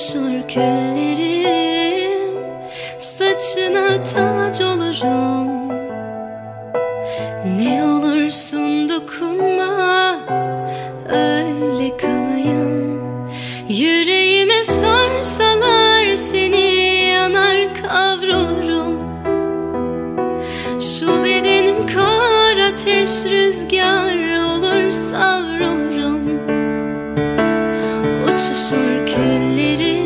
Uçuşur küllerim, saçına tac olurum. Ne olursun dokunma, öyle kalayım. Yüreğime sorsalar seni yanar kavrulurum. Şu bedenim kar ateş rüzgar olur savrulurum. Uçuşur küllerim,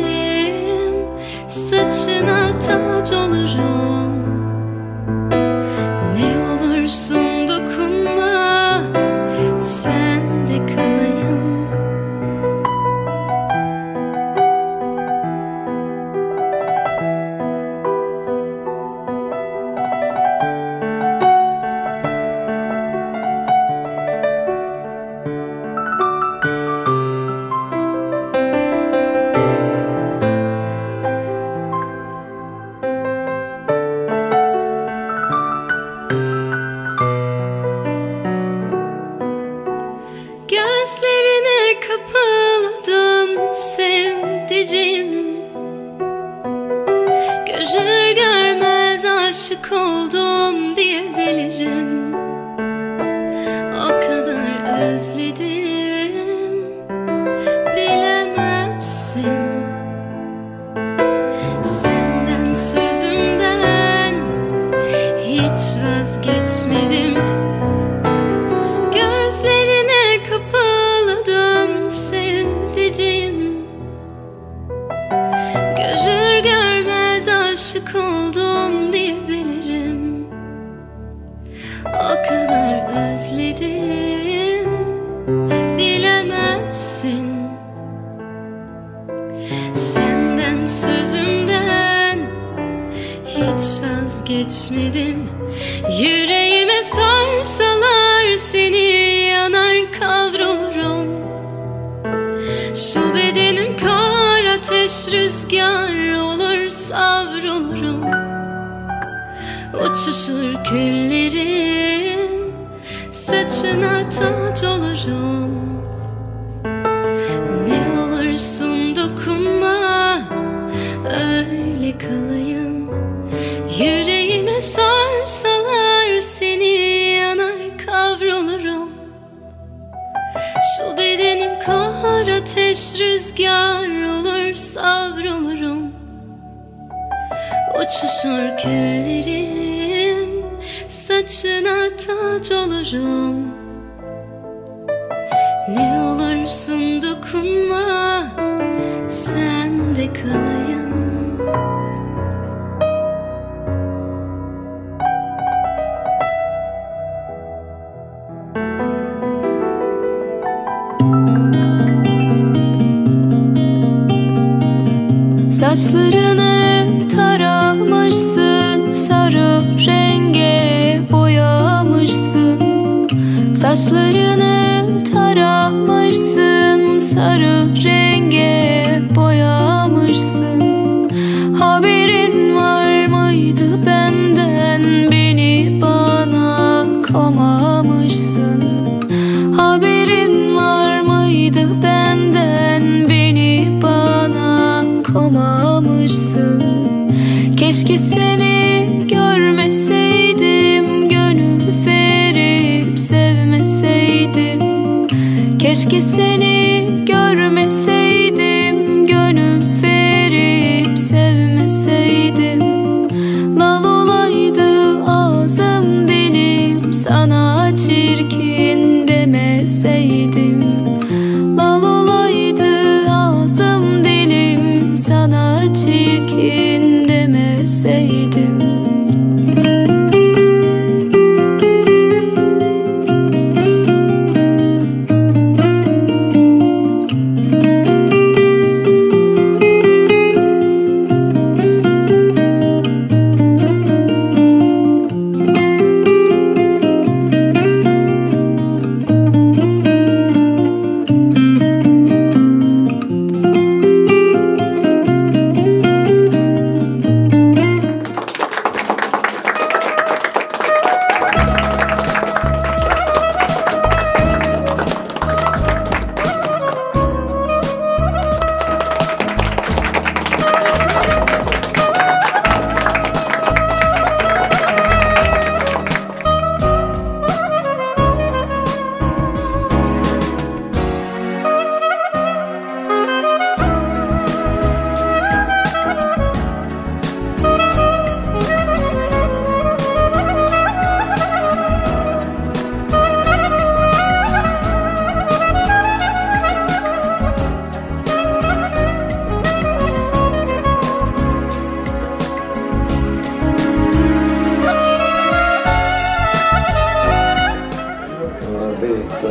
saçına tac olurum. Ne olursun dokunma, sen de kalayım. Gözlerine kapıldım sevdiceğim. Görür görmez aşık oldum diyebilirim. O kadar özledim, bilemezsin. Senden sözümden hiç vazgeçmedim. Gözlerine kapıldım sevdiceğim. Görür görmez aşık oldum diyebilirim. O kadar özledim, bilemezsin. Senden sözümden hiç vazgeçmedim. Yüreğime sorsalar seni yanar kavrulurum. Şu bedenim kar ateş rüzgar olur savrulurum. Uçuşur küllerim, saçına tac olurum. Ne olursun dokunma, öyle kalayım. Yüreğime sorsalar seni yanar kavrulurum. Şu bedenim kar ateş rüzgar olur savrulurum. Uçuşur küllerim, saçına tac olurum. Ne olursun dokunma, sen de kalayım. Saçlarını taramışsın, sarı renge boyamışsın. Saçlarını taramışsın, sarı renge boyamışsın. Haberin var mıydı benden, beni bana komamışsın. Haberin var mıydı benden, beni bana komamışsın. Keşke seni görmeseydim, gönül verip sevmeseydim. Keşke seni görmeseydim, gönül verip sevmeseydim. Lal olaydı ağzım dilim, sana çirkin demeseydim. Lal olaydı ağzım dilim, sana çirkin demeseydim.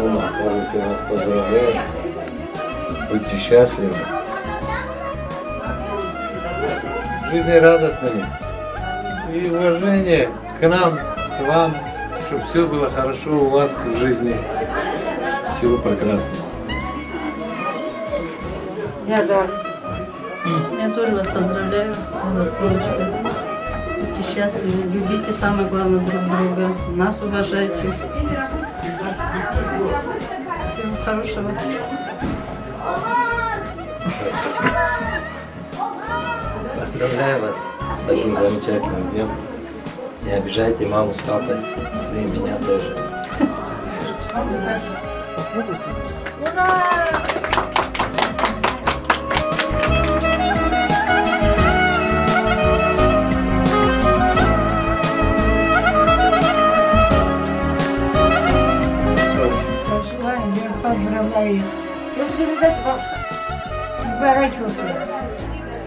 дома. Оказывается, я вас поздравляю. Будьте счастливы. Жизнерадостными. И уважение к нам, к вам, чтобы все было хорошо у вас в жизни. Всего прекрасного. Я да. Я тоже вас поздравляю с Анатоличкой. Будьте счастливы, любите, самое главное, друг друга. Нас уважайте. Всего хорошего. Поздравляю вас с таким замечательным днем. Не обижайте маму с папой, да и меня тоже. Ура! Пожелаем, я поздравляю. Mübarək olsun.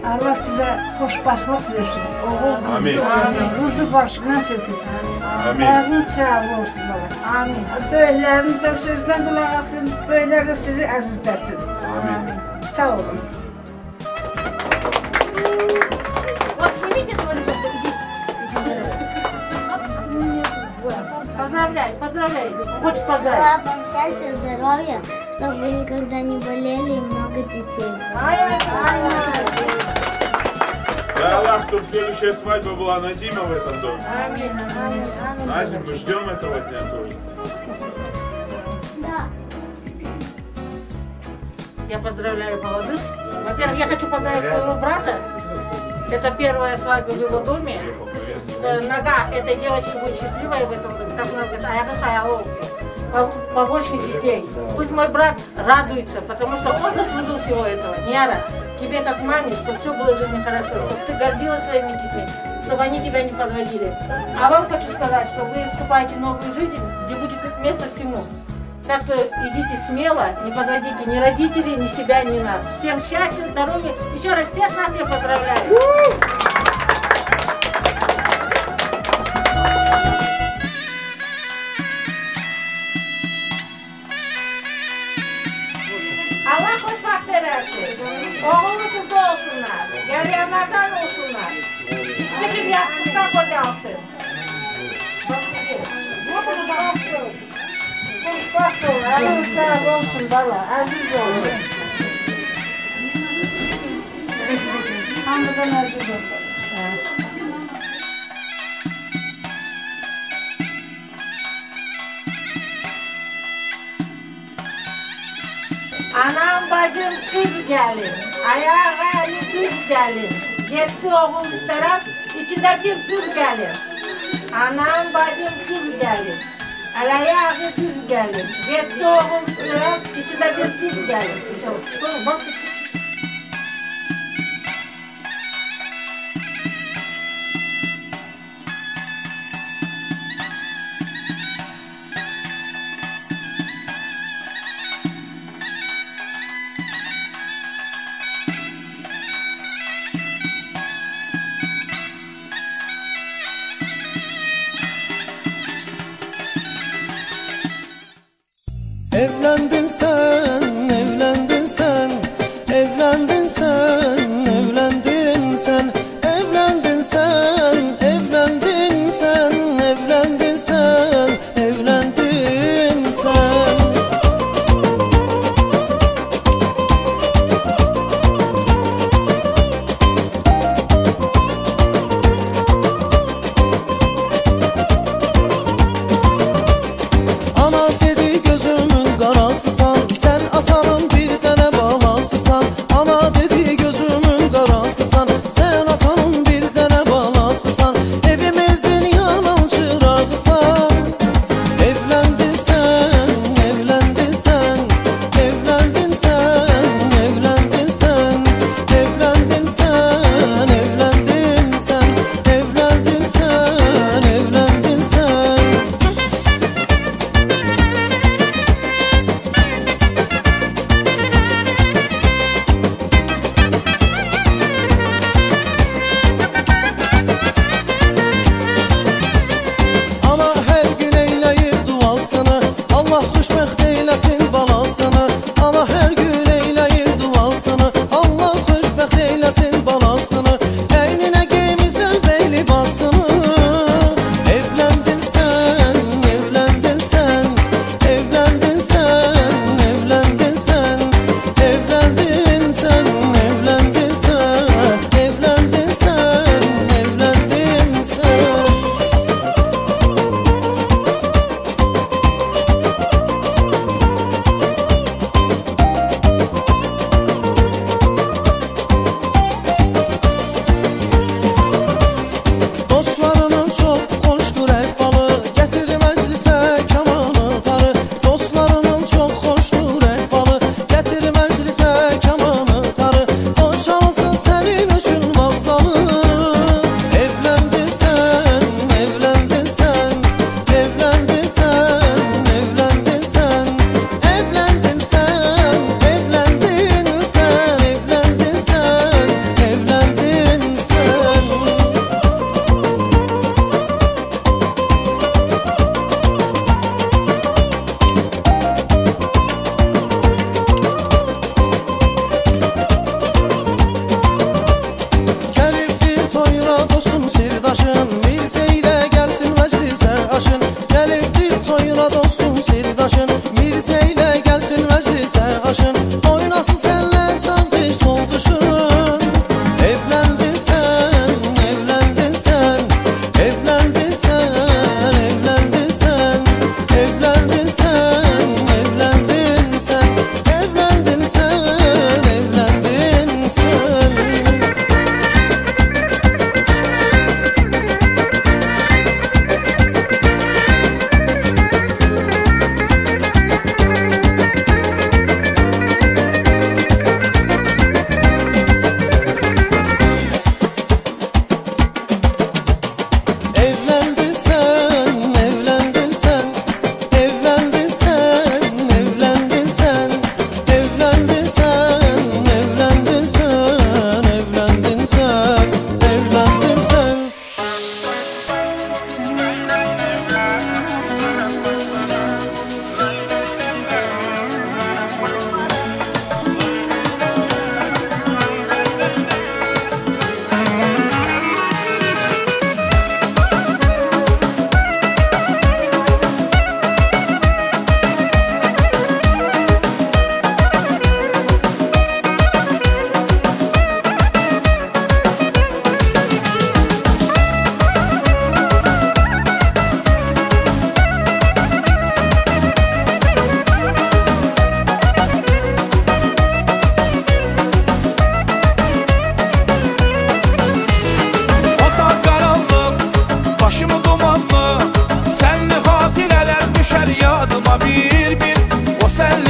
Allah sizə xoşbəxtlik versin. Oğul qızı versin. Ruzu başından tökülsün. Ayağının çağı olsun baba. Amin. Böyüklərin də sözünə qulaq asın, böyüklər də sizi əzizləsin. Amin. Sağ olun. Вот снимите свой ребенка, иди. Поздравляй, поздравляй. Хочешь поздравить? Желаю вам счастья, здоровья, чтобы вы никогда не болели и много детей. Дай Аллах, чтобы следующая свадьба была Назима в этом доме. Аминь, аминь, аминь. Назим, мы ждем этого дня тоже. Да. Я поздравляю молодых. Во-первых, я хочу поздравить своего брата. Это первая свадьба в его доме. Нога этой девочки будет счастливая в этом доме. Так много, побольше детей. Пусть мой брат радуется, потому что он заслужил всего этого. Ниара, тебе как маме, чтобы все было в жизни хорошо, чтобы ты гордилась своими детьми, чтобы они тебя не подводили. А вам хочу сказать, что вы вступаете в новую жизнь, где будет место всему. Так что идите смело, не подводите ни родителей, ни себя, ни нас. Всем счастья, здоровья. Еще раз всех нас я поздравляю. Allah xoşbəxt versin. Oğullu kızlı olsunlar. Yarayanlardan olsunlar. İkisi bir yastıkta kocalsın. Xoşbəxt ol, əlim sağ olsun bala, əziz olun. Hamıdan əziz olsun. Anam bacım kız gelin, ayağa eli düz gelin. Yetti oğul isterim, içinde bir kız gelin. Anam bacım kız gelin, ayağa düz gelin. Yetti oğul isterim, içinde bir kız gelin. Bak. Evlendin sen, evlendin sen, evlendin sen, evlendin sen, evlendin sen, evlendin sen, evlendin sen, evlendin sen. Ana dedi gözümün qarasısan, sen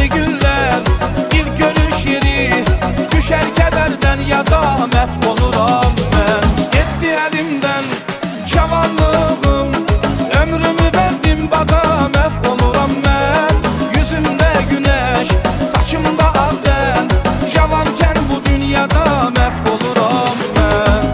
Şirinli günlər, ilk görüş yeri. Düşər kədərdən yada məhv oluram mən. Getdi əlimdən cavanlığım, ömrümü verdim bada məhv oluram mən. Yüzümdə günəş, saçımda ağ dən, cavankən bu dünyada məhv oluram mən.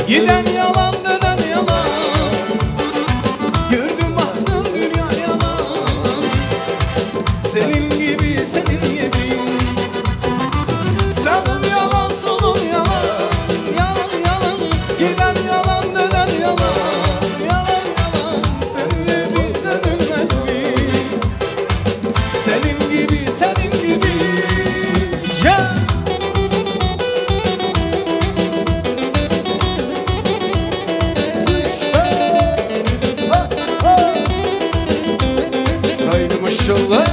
Giden yalan, dönen yalan. Gördüm baktım dünya yalan. Senin gibi, senin gibi. Sağım yalan, solum yalan. Yalan yalan, giden yalan, dönen yalan. Yalan yalan, seninle bir dönülmez mi? Senin gibi, senin gibi. Yeah. Haydi maşallah.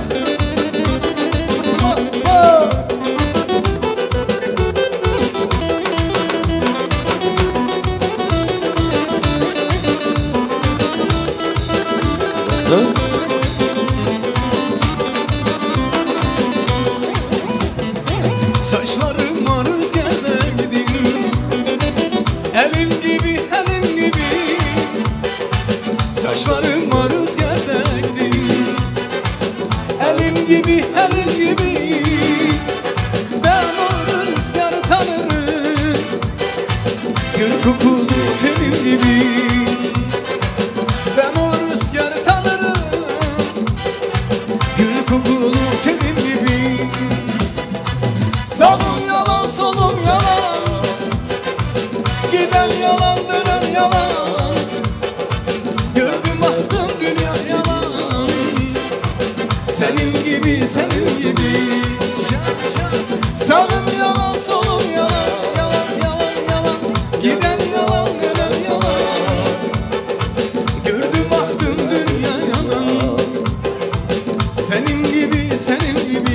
Saçlarım var rüzgarda gidin. Elim gibi, elim gibi. Saçlarım var rüzgarda gidin. Elim gibi, elim gibi. Ben o rüzgarı tanırım. Gül kokulu tenim gibi. Ben o rüzgarı tanırım. Gül kokulu tenim gibi. Sağım yalan, solum yalan. Giden yalan, dönen yalan. Gördüm baktım dünya yalan. Senin gibi, senin gibi. Sağım yalan, solum yalan. Yalan, yalan, yalan. Giden yalan, dönen yalan. Gördüm baktım dünya yalan. Senin gibi, senin gibi.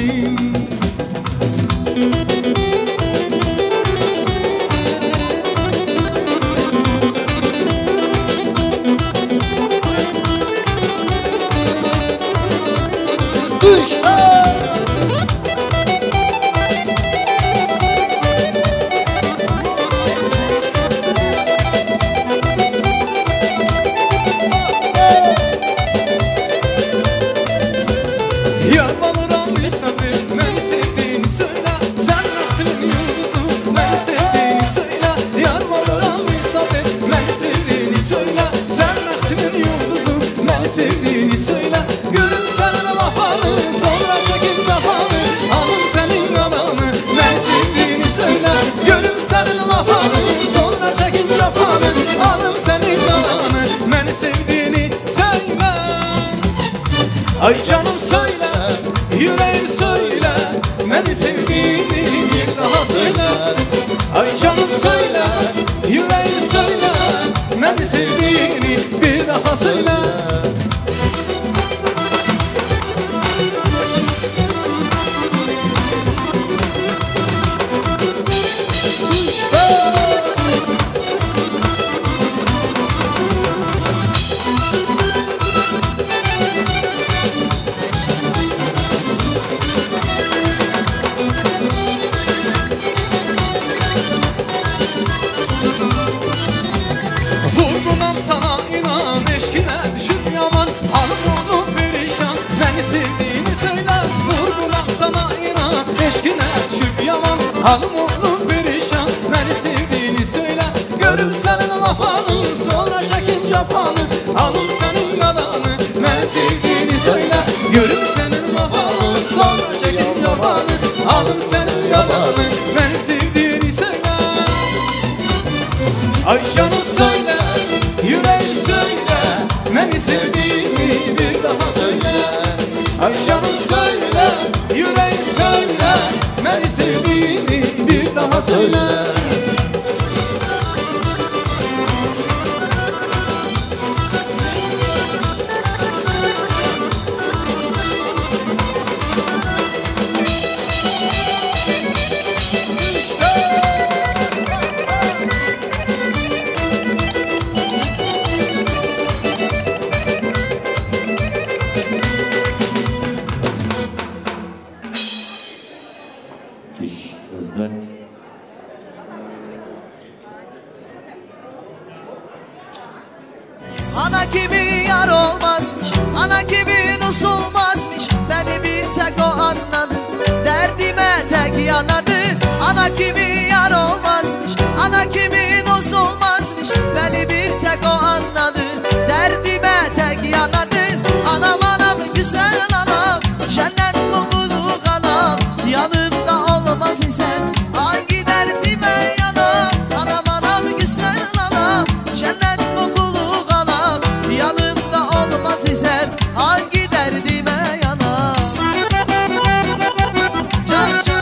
Yalvarıram misafir, beni sevdiğini söyle. Sen rəxtimin yulduzu, beni sevdiğini söyle. Yalvarıram misafir, beni sevdiğini söyle. Sen rəxtimin yulduzu, beni sevdiğini söyle. Görüm sənin vafanı, sonra çekim kafanı. Alım senin qalanı, beni sevdiğini söyle. Görüm sənin vafanı, sonra çekim kafanı. Alım senin qalanı, beni sevdiğini söyle. Ay canım söyle, yüreğim söyle, beni sevdiğini bir daha söyle. Ay canım söyle, yüreğim söyle, beni sevdiğini bir daha söyle. Vurgunam sana inan, eşkine düşüp yaman. Halım oldu perişan, beni sevdiğini söyle. Vurgunam sana inan, eşkine düşüp yaman. Halım oldu perişan, beni sevdiğini söyle. Görüm senin lafanı, sonra çekin cafanı. Alım senin qalanı, beni sevdiğini söyle. Görüm senin lafanı, sonra çekin cafanı. Alım senin qalanı, beni sevdiğini söyle. Ay canım söyle, yüreğim söyle, beni sevdiğini bir daha söyle. Ay canım söyle, yüreğim söyle, beni sevdiğini bir daha söyle. Ana kimi yar olmazmış, ana kimi unutulmazmış. Beni bir tek o anladı, derdime tek yanadı. Ana kimi yar olmazmış, ana kimi dost olmazmış. Cennet kokulu kalam, yanımda olmaz isen hangi derdime yanam? Anam anam güzel anam, cennet kokulu kalam, yanımda olmaz isen hangi derdime yanam? Can can.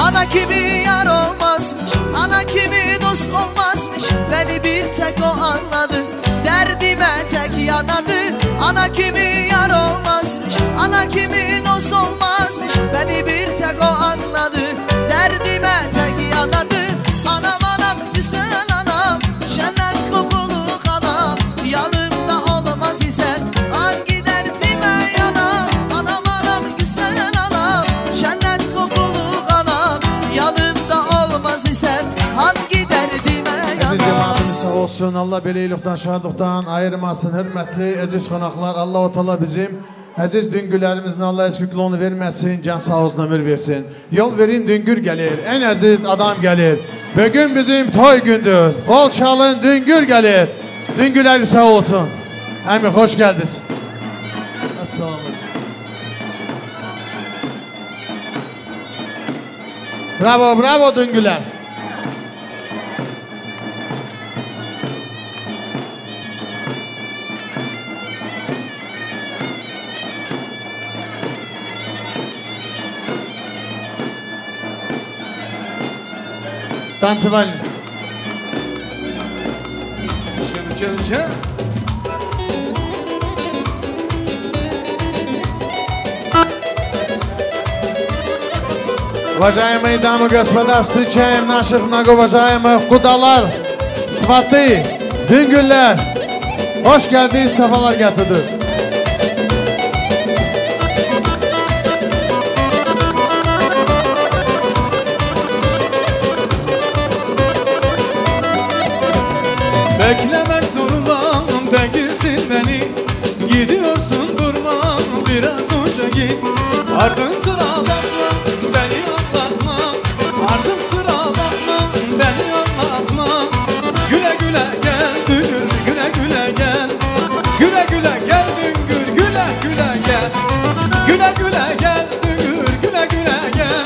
Ana kimi yar olmazmış, ana kimi dost olmazmış. Beni bir tek o anladı, derdime tek yanardı. Ana kimi yar olmazmış, ana kimi dost olmazmış. Beni bir tek o anladı, derdime tek yanardı. Anam anam güzel anam, cennet kokulu kalam, yanımda olmaz isen hangi derdime yanam? Anam anam güzel anam, cennet kokulu kalam, yanımda olmaz isen hangi derdime yanam? Əziz cemaatimiz sağ olsun, Allah belə iyilikdən, şadlıqdan ayırmasın. Hörmətli əziz qonaqlar, Allah-u Teala bizim əziz düngürlərimizin Allah eskiklonu verməsin, can sağ olsun, ömür versin. Yol verin, düngür gəlir, ən əziz adam gəlir. Bugün bizim toy gündür, qol çalın, düngür gəlir. Düngürlər sağ olsun. Əmi, xoş gəldiniz. Assalamu aleykum. Bravo, bravo düngülər. Танцевальный. Чем. Уважаемые дамы и господа, встречаем наших многоуважаемых kudalar, сваты, düngüller. Hoş geldiniz, sefalar getirdiniz. Beklemek zorundam değilsin beni. Gidiyorsun durma, biraz önce git. Artık sıra bakma, beni anlatma. Artık sıra bakma, beni anlatma. Güle güle gel düngür, güle güle gel. Güle güle gel düngür, güle güle gel. Güle güle gel düngür, güle güle gel.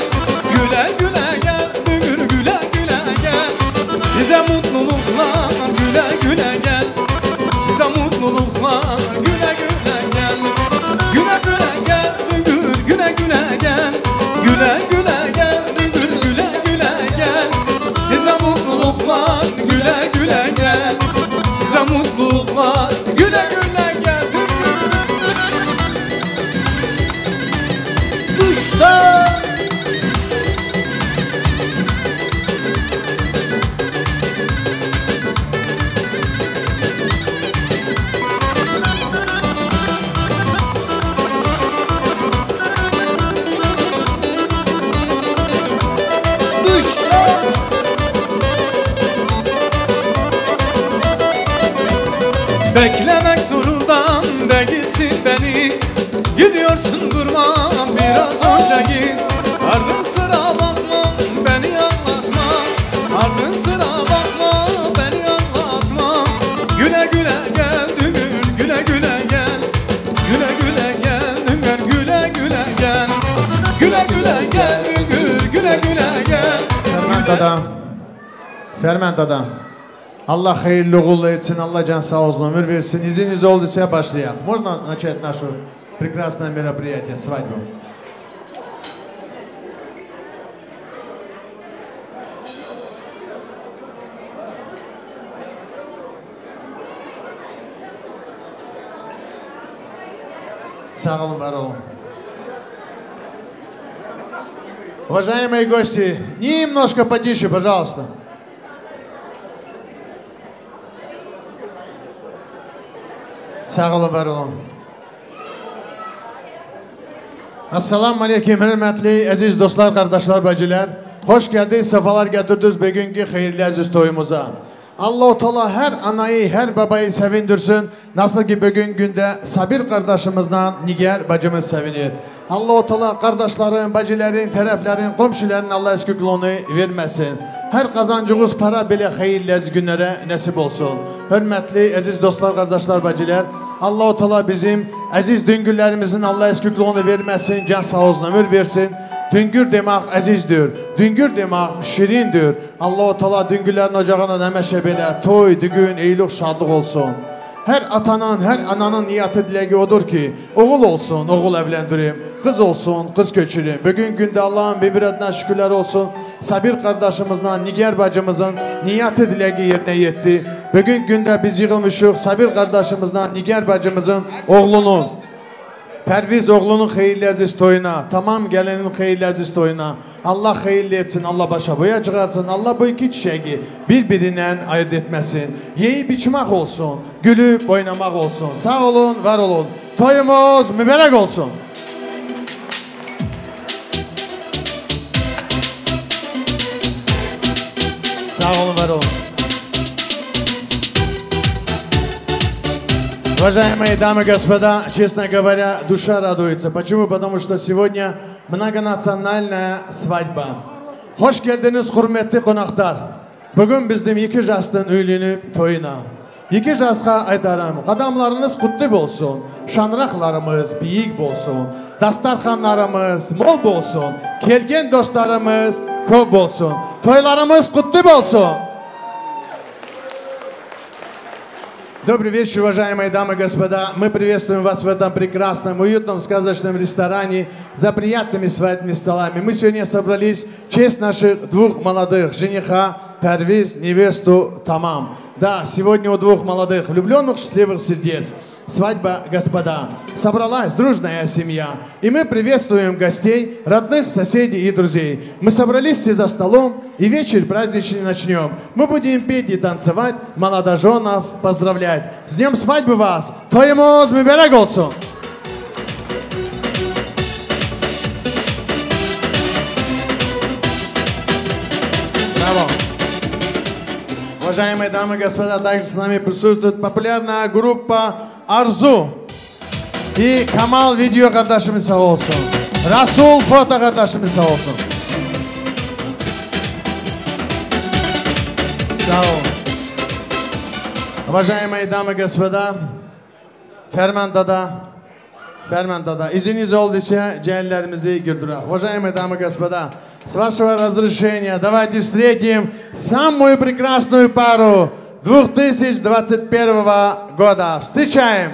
Güle güle gel düngür, güle güle gel. Size mutluluklar, güle güle gel. Size mutluluklar, güle güle gel. Güle güle gel düngür, güle güle gel. Güle güle gel düngür, güle güle gel. Size mutluluklar, güle güle gel. Size mutluluklar, güle güle gel. Düşler. Beklemek zorundan değilsin beni. Gidiyorsun durma, biraz önce git. Ardın sıra bakma, beni anlatma. Ardın sıra bakma, beni anlatma. Güle güle gel düngür, güle güle gel. Güle güle gel düngür, güle güle gel. Güle güle gel düngür, güle güle gel. Fərman dada, Fərman dada. Allah hayırlı uğurlu etsin, Allah can sağ olsun, ömür versin. İzniniz olduysa başlayalım. Можно начать наше прекрасное мероприятие, свадьбу? Sağ olun, var olun. Уважаемые гости, немножко потише, пожалуйста. Sağ olun, var olun. Assalamu aleykum, hörmətli əziz dostlar, qardaşlar, bacılar. Hoş geldiniz, səfalar gətirdiniz bugünkü xeyirli əziz toyumuza. Allah-u Teala her anayı, her babayı sevindirsin. Nasıl ki bugün günde Sabir kardeşimizle Nigar bacımız sevinir. Allah-u Teala kardeşlerin, bacıların, tərəflərin, komşuların Allah eskiklonu vermesin. Her kazancığız para belə xeyirli günlere nasip olsun. Hürmetli aziz dostlar, kardeşler, bacılar, Allah-u Teala bizim aziz düngüllerimizin Allah eskiklonu vermesin, can sağ olsun, ömür versin. Düngür demək əzizdir, düngür demək şirindir. Allah-u Teala düngürlərin ocağına həmişə belə toy, dügün, eylik, şadlıq olsun. Hər atanın, hər ananın niyyəti diləgi odur ki, oğul olsun, oğul evləndirim, qız olsun, qız köçürüm. Bugün gündə Allahın bir adına şükürlər olsun. Sabir qardaşımızla Nigar bacımızın niyyəti diləgi yerinə yetdi. Bugün gündə biz yığılmışıq Sabir qardaşımızla Nigar bacımızın oğlunun, Pərviz oğlunun xeyirli əziz toyuna, tamam gəlinin xeyirli əziz toyuna. Allah xeyirli etsin, Allah başa boya çıxarsın, Allah bu iki çiçəyi bir-birindən ayırt etməsin. Yeyib içmək olsun, gülüb oynamaq olsun. Sağ olun, var olun. Toyumuz mübarək olsun. Sağ olun, var olun. Уважаемые дамы и господа, честно говоря, душа радуется. Почему? Потому что сегодня многонациональная свадьба. Hoş geldiniz hürmetli konaklar. Bugün bizim iki yaşın üylünüp toyuna. İki yaşqa aytarım, qadamlarınız kutlu olsun, şanraqlarımız büyük olsun, dastarxanlarımız mol olsun, kelgen dostlarımız köp olsun, toylarımız kutlu olsun. Добрый вечер, уважаемые дамы и господа. Мы приветствуем вас в этом прекрасном, уютном, сказочном ресторане за приятными свадебными столами. Мы сегодня собрались в честь наших двух молодых, жениха Парвиз, невесту Тамам. Да, сегодня у двух молодых, влюбленных, счастливых сердец. Свадьба, господа. Собралась дружная семья. И мы приветствуем гостей, родных, соседей и друзей. Мы собрались все за столом, и вечер праздничный начнем. Мы будем петь и танцевать, молодоженов поздравлять. С днем свадьбы вас! Toyumuz mübarək olsun! Браво! Уважаемые дамы и господа, также с нами присутствует популярная группа Arzu и Kamal video kardeşimiz sağ olsun. Rasul foto kardeşimiz sağ olsun. Sağ olun. Уважаемые дамы и господа, Ferman Dada, Ferman Dada, izniniz olduysa gəlinlərimizi gürdürək. Уважаемые дамы и господа, с вашего разрешения давайте встретим самую прекрасную пару 2021 года. Встречаем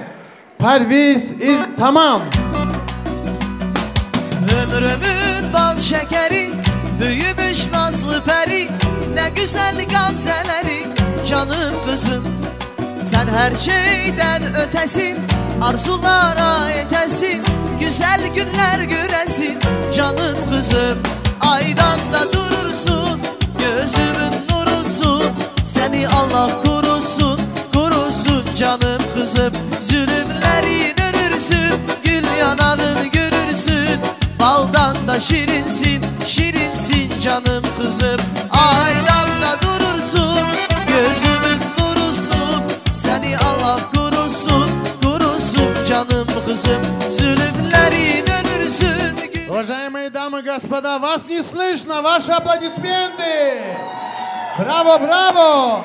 Parviz и Tamam. Ömrümün bal şekeri, büyümüş nazlı peri, ne güzel gamzeleri, canım kızım. Sen her şeyden ötesin, arzulara etesin, güzel günler göresin, canım kızım. Aydan da durursun, gözümün nurusun, seni Allah korusun, korusun canım kızım. Zulümlerin ölürsün, gül yanağını görürsün, baldan da şirinsin, şirinsin canım kızım. Aydan da durursun, gözümün nurusun, seni Allah korusun, korusun canım kızım. Zulümlerin ölürsün. Уважаемые дамы и господа, вас не слышно, ваши аплодисменты! Браво, браво!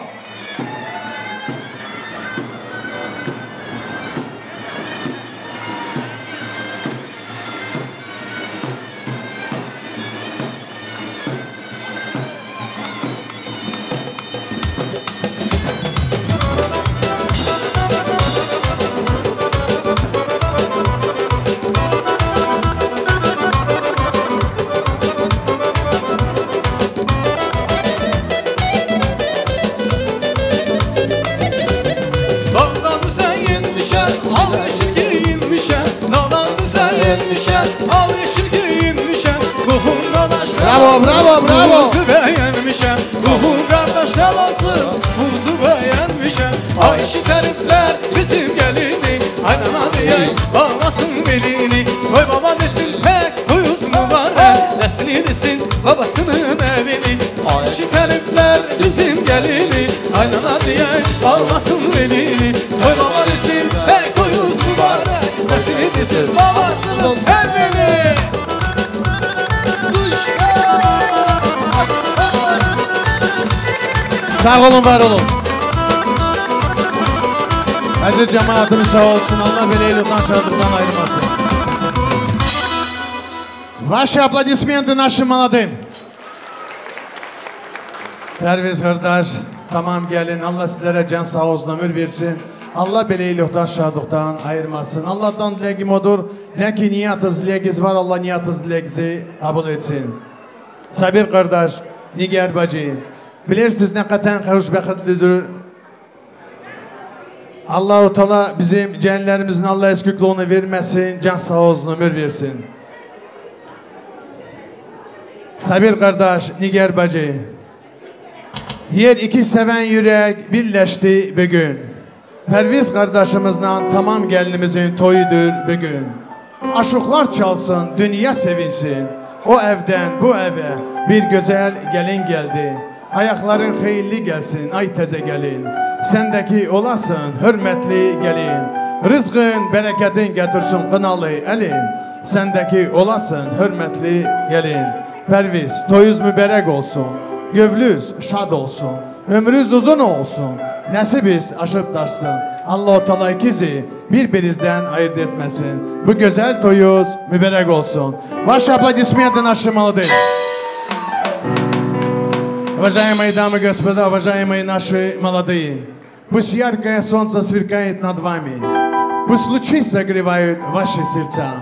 Bravo, bravo, bravo. Buzu beğenmişem, ruhum kardeş alası, buzu beğenmişem. Ayşe terifler bizim gelini, aynana diyey bağlasın belini. Koy baba desin pek duyuz mübarek, nesli desin babasının evini. Ayşe terifler bizim gelini, aynana Kaynana diyen bağlasın belini. Toy baba desin pek toyuz mübarek, nesini desin babasının evini. Sağ olun, var olun. Əziz cemaatimiz sağ olsun. Allah belə iyilikdən, şadlıqdan ayırmasın. Ваши аплодисменты нашим молодым. Pərviz qardaş, tamam gəlin. Allah sizlərə can sağ olsun, ömür versin. Allah belə iyilikdən, şadlıqdan ayırmasın. Allah'tan diləyim odur. Nə ki niyatız, diləyiniz var, Allah niyatız, diləyinizi qəbul etsin. Sabir qardaş, Nigar bacı, bilirsiniz nə qədər xoşbəxtlidir. Allah-u Teala bizim gəlinlərimizin Allah eskiklığını verməsin, can sağ olsun, ömür versin. Sabir qardaş, Nigar bacı, yer iki sevən yürək birləşdi bugün. Pərviz qardaşımızla tamam gəlinimizin toyudur bugün. Aşıqlar çalsın, dünya sevinsin. O evdən bu evə bir gözəl gəlin gəldi. Ayaqların xeyirli gəlsin, ay təzə gəlin. Səndəki olasın, hörmətli gəlin. Rızqın, bərəkətin gətirsin qınalı əlin. Səndəki olasın, hörmətli gəlin. Pərviz, toyuz mübərək olsun. Gövlüz şad olsun. Ömrüz uzun olsun. Nəsibiz aşıb daşsın. Allah-u Teala ikizi bir-birinizdən ayırt etməsin. Bu gözəl toyuz mübərək olsun. Ваши аплодисменты нашим молодым. Уважаемые дамы и господа, уважаемые наши молодые, пусть яркое солнце сверкает над вами, пусть лучи согревают ваши сердца.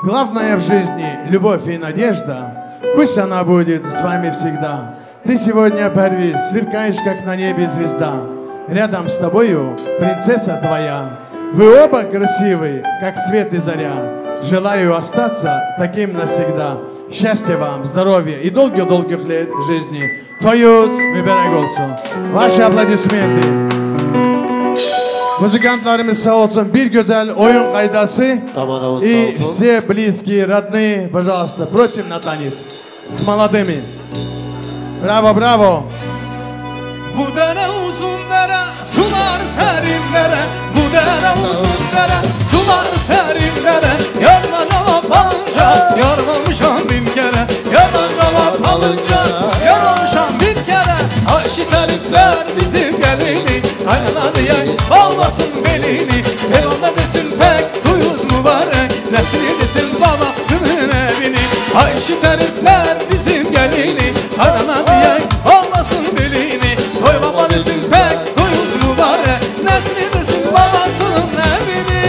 Главное в жизни – любовь и надежда, пусть она будет с вами всегда. Ты сегодня, Парвиз, сверкаешь, как на небе звезда. Рядом с тобою принцесса твоя. Вы оба красивы, как свет и заря. Желаю остаться таким навсегда. Счастья вам, здоровья и долгих-долгих лет жизни. Toyuz mübarək olsun. Ваши аплодисменты. Музыкантlarımız sağ olsun. Bir güzel oyun kaydası. И все близкие, родные, пожалуйста, просим на танец с молодыми. Браво, браво. Bu dere uzun dere, sular serin dere. Bu dere uzun dere, sular serin dere. Yarına cevap alınca, yarmamışam bin kere. Yarına cevap alınca, yarmamışam bin kere. Ayşe talipler bizim gelini, kaynana diyen bağlasın belini. Elanda desin pek duyuz mübarek, nesli desin babasının evini. Ayşe talipler bizim gelini, kaynana diyen bağlasın belini. Toy baba desin pek duyuz mübarek, nesli desin babasının evini.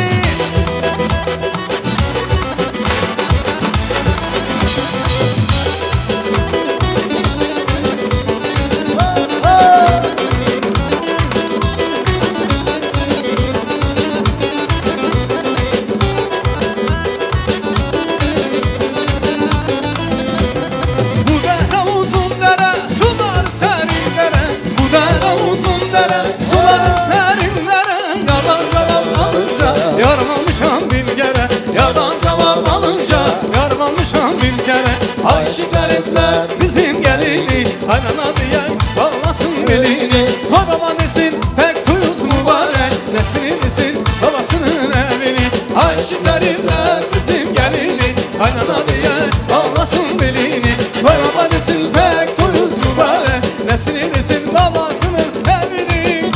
Ayşe garipler bizim gelini, kaynana diyen sallasın belini. Toy baba desin pek tuyuz mübarek, nesini desin babasının evini. Ayşe garipler bizim gelini, kaynana diyen sallasın belini. Toy baba desin pek tuyuz mübarek, nesini desin babasının evini.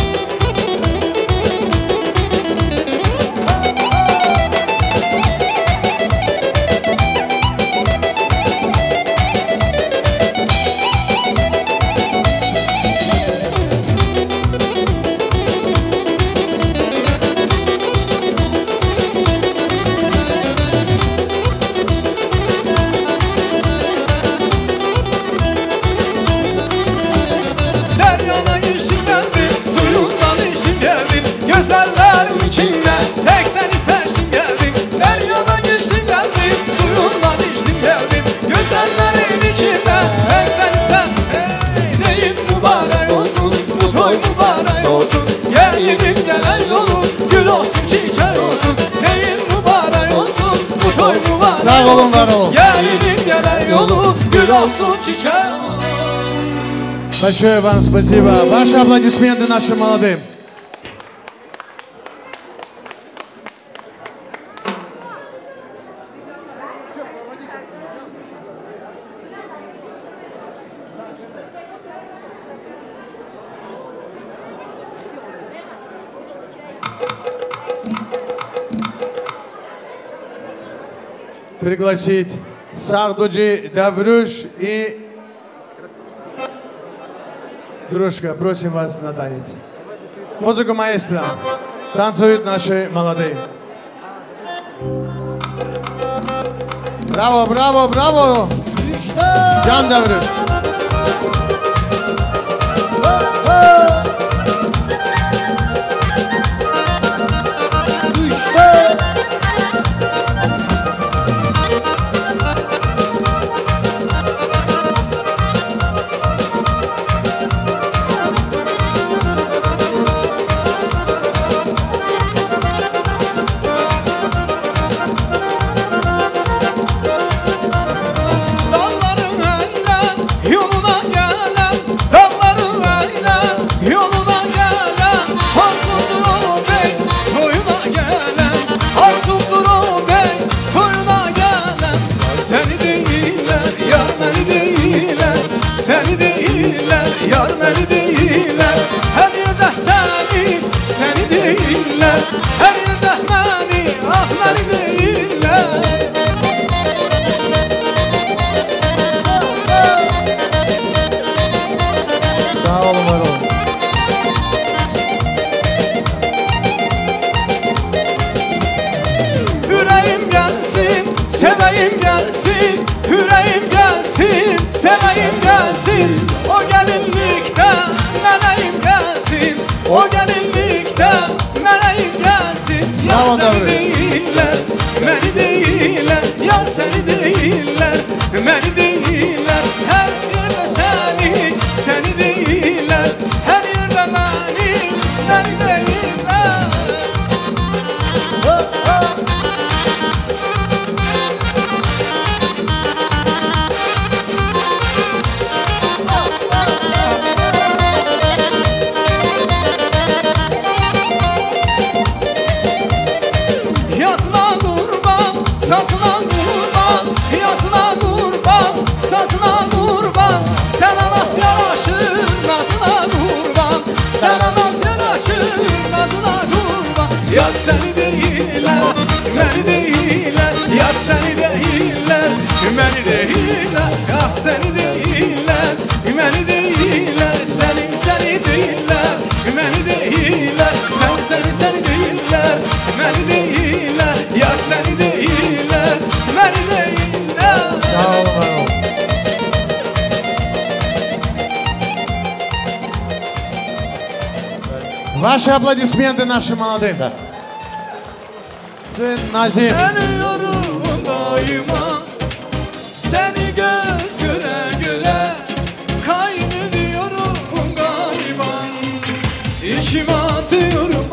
Sağ olun, var olun. Gelinin gelen yolu gül olsun, çiçek olsun. Большое вам спасибо. Ваши аплодисменты нашим молодым. Пригласить Сардуджи Даврюш и Дружка, просим вас на танец. Музыку маэстро. Танцуют наши молодые. Браво, браво, браво! Джан Даврюш. Ваши аплодисменты нашим молодым. Да. Сын Назим. Seni göz göre göre kaybediyorum galiba. İçime atıyorum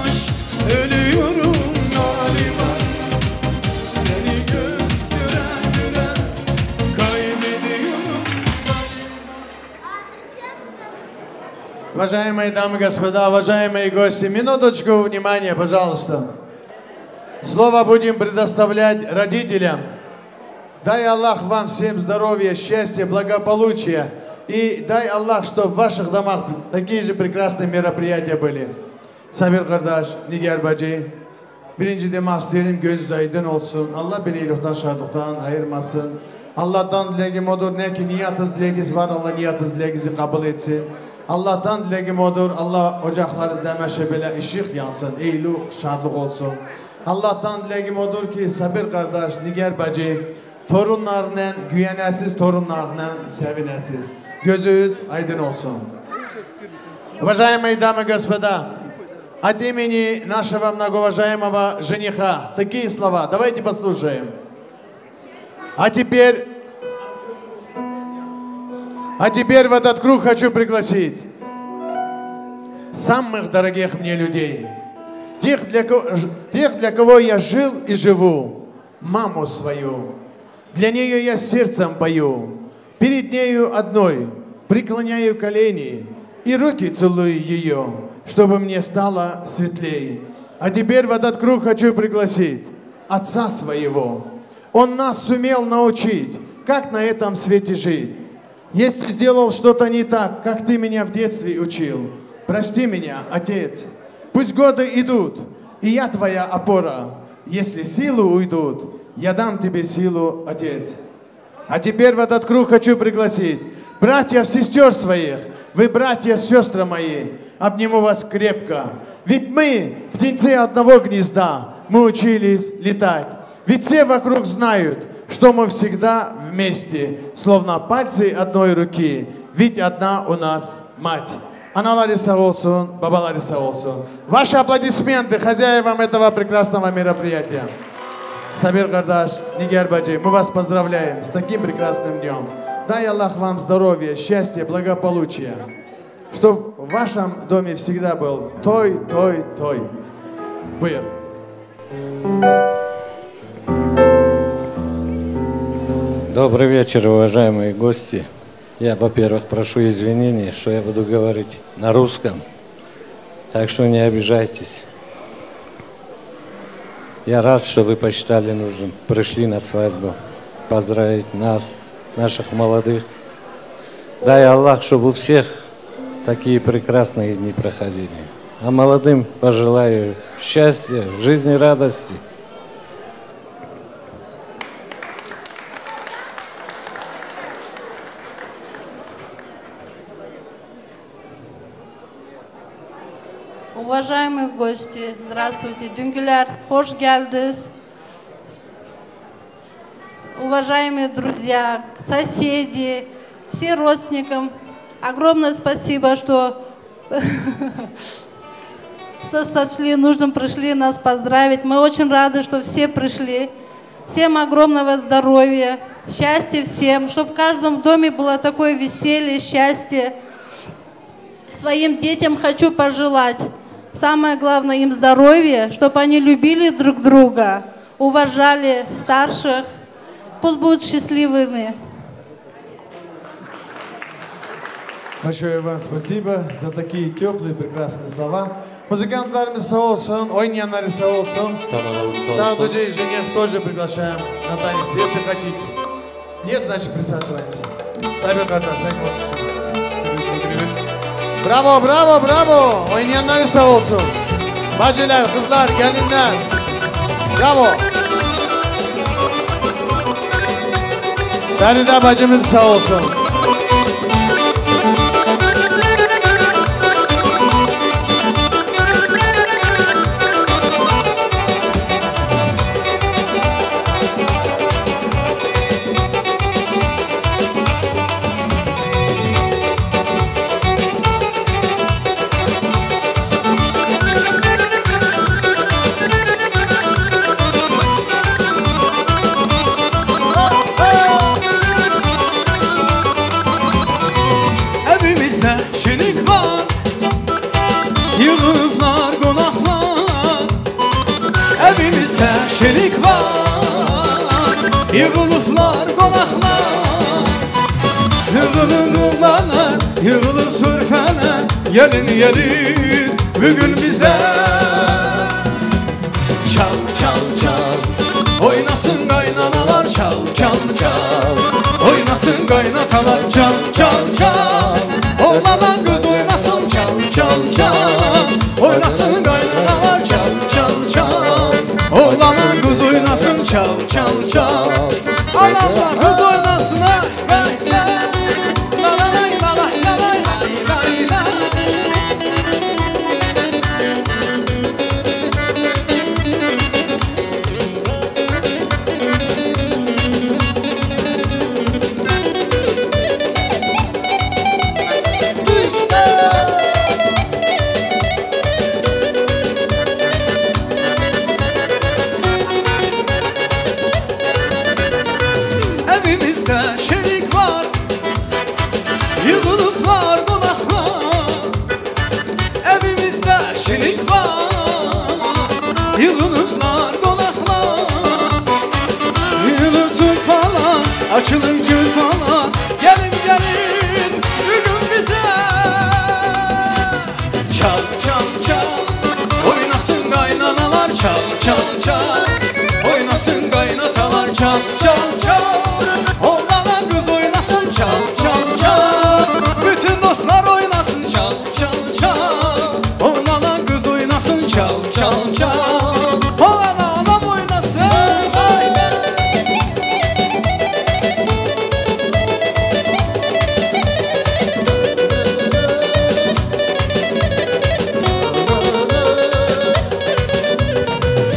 aşk, ölüyorum galiba. Seni göz göre göre kaybediyorum. Уважаемые дамы и господа, уважаемые гости, минуточку внимания, пожалуйста. Слово будем предоставлять родителям. Дай Аллах вам всем здоровья, счастья, благополучия. И дай Аллах, чтобы в ваших домах такие же прекрасные мероприятия были. Sabir kardeş, Nigar bacı, birinci demek isterim, gözünüz aydın olsun. Allah beni iyilikten, şadlıktan ayırmasın. Allah'tan dileğim odur, ne ki niyatız dileğiniz var, Allah niyatız dileğinizi kabul etsin. Allah'tan dileğim odur, Allah ocaklarınızda həmişə belə ışık yansın, eylu, şadlık olsun. Allah'tan dileğim odur ki Sabir kardeş, Nigar bacı, torunlarla, güyenəsiz torunlarla sevinəsiz. Gözünüz aydın olsun. Уважаемые дамы и господа, от имени нашего многоуважаемого жениха такие слова. Давайте послушаем. А теперь в этот круг хочу пригласить самых дорогих мне людей, тех, для кого я жил и живу, маму свою. Для нее я сердцем пою, перед нею одной Преклоняю колени и руки целую ее, чтобы мне стало светлей. А теперь в этот круг хочу пригласить отца своего. Он нас сумел научить, как на этом свете жить. Если сделал что-то не так, как ты меня в детстве учил, прости меня, отец. Пусть годы идут, и я твоя опора. Если силы уйдут, я дам тебе силу, отец. А теперь в этот круг хочу пригласить братьев, сестер своих. Вы, братья, сестры мои, обниму вас крепко. Ведь мы, птенцы одного гнезда, мы учились летать. Ведь все вокруг знают, что мы всегда вместе, словно пальцы одной руки. Ведь одна у нас мать. Anaları sağ olsun, babaları sağ olsun. Ваши аплодисменты хозяевам этого прекрасного мероприятия. Сабир qardaş, Нигер bacı, мы вас поздравляем с таким прекрасным днем. Дай Аллах вам здоровья, счастья, благополучия. Чтобы в вашем доме всегда был той, той, той. Buyur. Добрый вечер, уважаемые гости. Я, во-первых, прошу извинения, что я буду говорить на русском, так что не обижайтесь. Я рад, что вы посчитали нужным, пришли на свадьбу, поздравить нас, наших молодых. Дай Аллах, чтобы у всех такие прекрасные дни проходили. А молодым пожелаю счастья, жизни, радости. Уважаемые гости, здравствуйте. Düngülər, xoş gəldiniz. Уважаемые друзья, соседи, все родственникам, огромное спасибо, что сочли нужным, пришли нас поздравить. Мы очень рады, что все пришли. Всем огромного здоровья, счастья всем, чтобы в каждом доме было такое веселье, счастье. Своим детям хочу пожелать, самое главное, им здоровья, чтобы они любили друг друга, уважали старших, пусть будут счастливыми. Большое вам спасибо за такие теплые, прекрасные слова. Музыкантlarımız sağ olsun, oynayanları sağ olsun. Саудуджи и жених тоже приглашаем на танец, если хотите. Нет, значит, присаживаемся. Сабир qardaş, Bravo, bravo, bravo. Oynayanlar sağ olsun. Bacılar, kızlar, gelinler. Bravo. Feride bacımız sağ olsun. Şenik var, yığılıblar qonaqlar, yığılır oğlanlar, yığılır sürfələr, gelin gelin bugün bizə. Çal çal çal, oynasın qaynanalar, çal çal çal, oynasın qaynatalar, çal çal çal, oğlanlar qız oynasın, çal çal çal, oynasın qaynanalar, çal çal çal. Oğlanın kız oynasın, çal çal çal. Anamlar kız oynasın, ay ay ay. La la lay la la la lay lay lay. Açılın gül falan, gelin gelin çal çal. Oynasın kaynatalar çal çal çal. Oğlana kız oynasın çal çal çal. Bütün dostlar oynasın çal çal çal. Oğlana kız oynasın çal çal çal. Oğlana anam oynasın.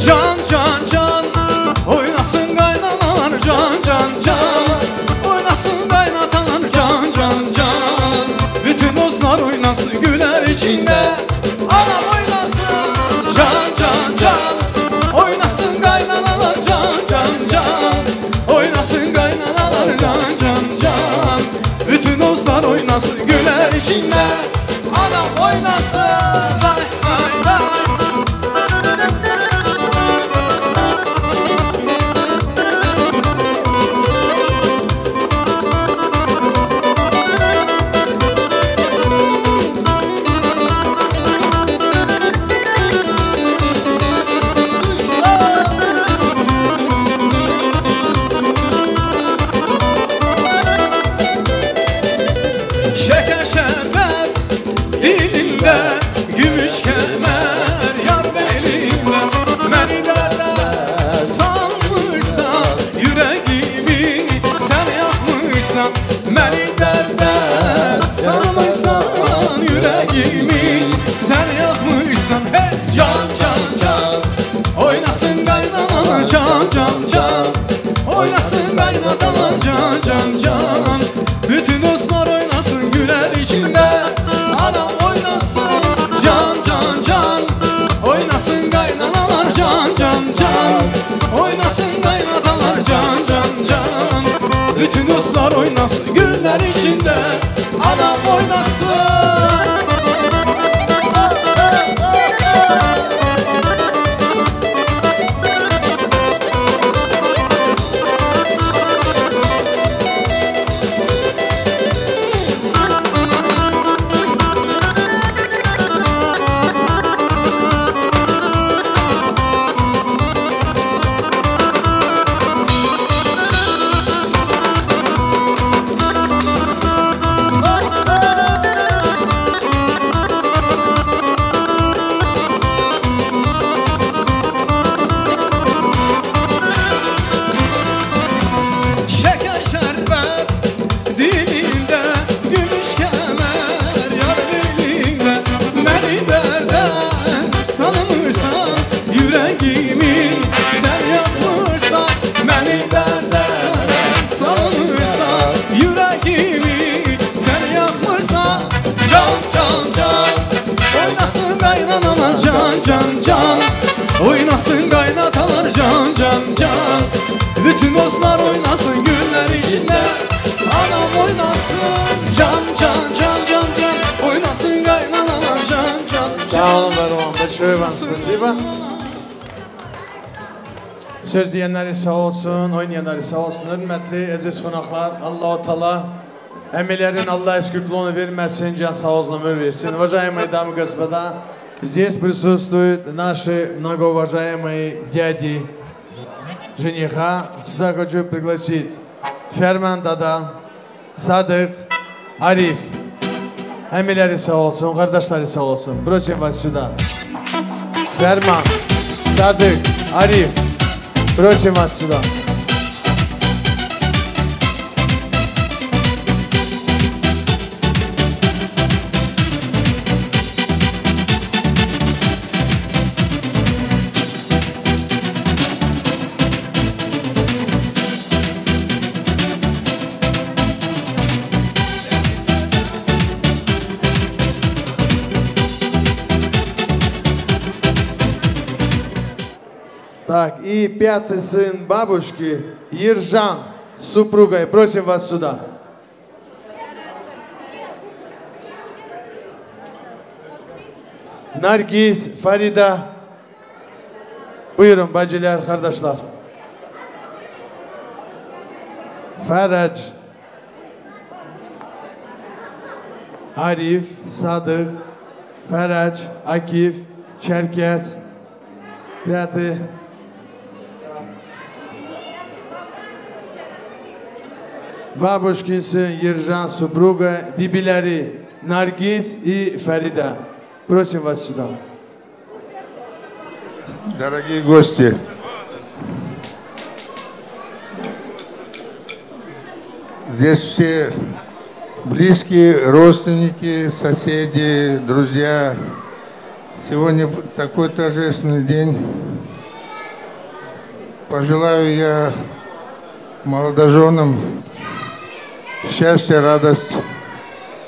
Can can can oynasın kaynanalar can can can. Oynasın kaynatalar can can can. Bütün dostlar oynasın güler içinde. Anam oynasın can can can. Oynasın kaynanalar can can can. Oynasın kaynanalar can can can. Bütün dostlar oynasın güler içinde. Anam oynasın. Lay lay lay. Şeker şerbet dilinde, gümüş kemer yar belinde. Beni derde sanmışsan, yüreğimi sen yakmışsan. Beni derde sanmışsan, yüreğimi sen yakmışsan. Hey can can can, oynasın kaynanalar can can can. Oynasın kaynatalar can can can. Bütün dostlar oynasın güler içinde. Anam oynasın can can can. Oynasın kaynanalar can can can. Oynasın kaynatalar can can can. Bütün dostlar oynasın güller içinde. Anam oynasın. Can can, oynasın kaynatalar can can can. Bütün dostlar oynasın güller içinde. Anam oynasın can can can can can. Oynasın kaynanalar can can can. Sağ olun, var olun. Большое вам спасибо. Söz diyenleri sağ olsun, oynayanları sağ olsun. Hürmetli aziz konaklar, Allah-u Teala emilerin Allah esküklüğünü vermesin, can sağ olsun, ömür versin. Уважаемые дамы и господа, здесь присутствуют наши многоуважаемые дяди жениха. Сюда хочу пригласить Ферман Дада, Садык, Ариф. Әмиләре sağ olsun, kardeşleri sağ olsun. Просим вас сюда. Ферман, Садык, Ариф. Просим вас сюда. Так, и пятый сын бабушки, Ержан, с супругой. Просим вас сюда. Nargiz, Farida. Buyurun bacılar, kardeşler. Faraj, Arif, Sadık, Faraj, Akif, Çerkez, Пятый. Бабушкин сын Ержан, супруга, bibiləri Наргиз и Фарида. Просим вас сюда. Дорогие гости, здесь все близкие, родственники, соседи, друзья. Сегодня такой торжественный день. Пожелаю я молодоженам счастья, радость,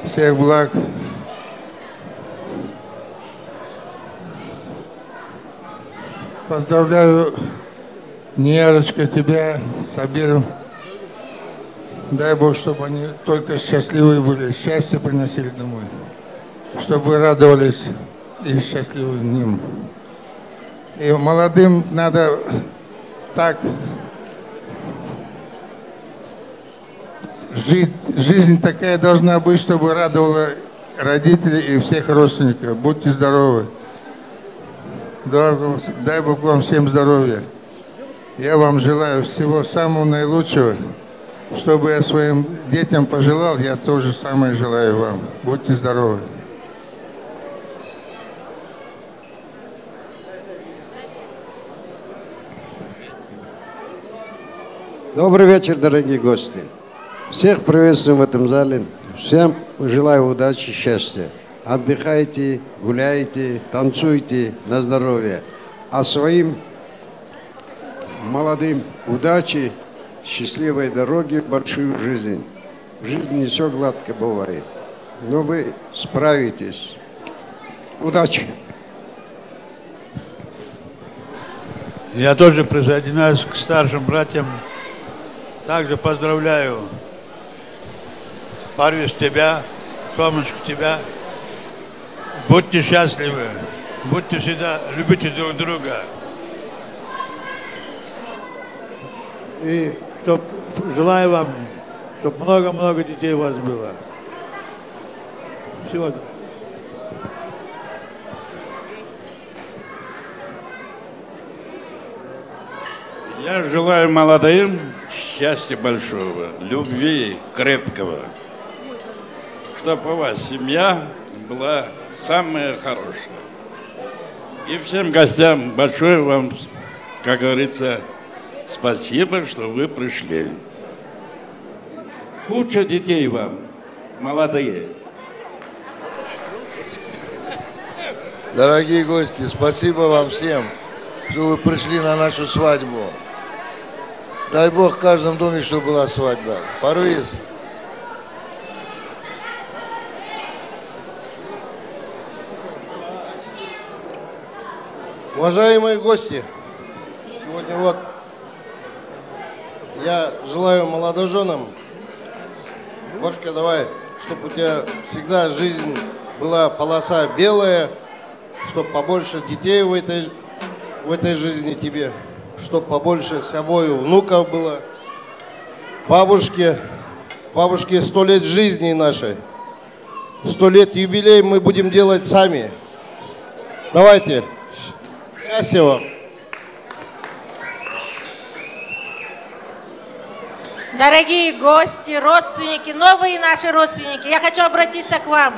всех благ. Поздравляю, Ниярочка, тебя с Сабиром. Дай Бог, чтобы они только счастливые были, счастье приносили домой, чтобы радовались и счастливым ним. И молодым надо так жить. Жизнь такая должна быть, чтобы радовала родителей и всех родственников. Будьте здоровы. Дай Бог вам всем здоровья. Я вам желаю всего самого наилучшего. Чтобы я своим детям пожелал, я тоже самое желаю вам. Будьте здоровы. Добрый вечер, дорогие гости. Всех приветствуем в этом зале. Всем желаю удачи, счастья. Отдыхайте, гуляйте, танцуйте на здоровье. А своим молодым удачи, счастливой дороги, большую жизнь. В жизни не все гладко бывает, но вы справитесь. Удачи! Я тоже присоединяюсь к старшим братьям. Также поздравляю, Парвиз, тебя, Солнышко, тебя. Будьте счастливы, будьте всегда, любите друг друга. И чтоб, желаю вам, чтобы много-много детей у вас было. Всего доброго. Я желаю молодым счастья большого, любви крепкого, чтобы у вас семья была самая хорошая. И всем гостям большое вам, как говорится, спасибо, что вы пришли. Куча детей вам, молодые. Дорогие гости, спасибо вам всем, что вы пришли на нашу свадьбу. Дай Бог в каждом доме, чтобы была свадьба. Парвиз. Уважаемые гости, сегодня вот я желаю молодоженам, Гошка, давай, чтобы у тебя всегда жизнь была полоса белая, чтобы побольше детей в этой жизни тебе, чтобы побольше с собой внуков было. Бабушке 100 лет жизни нашей, 100 лет юбилей мы будем делать сами. Давайте, счастья вам. Дорогие гости, родственники, новые наши родственники, я хочу обратиться к вам.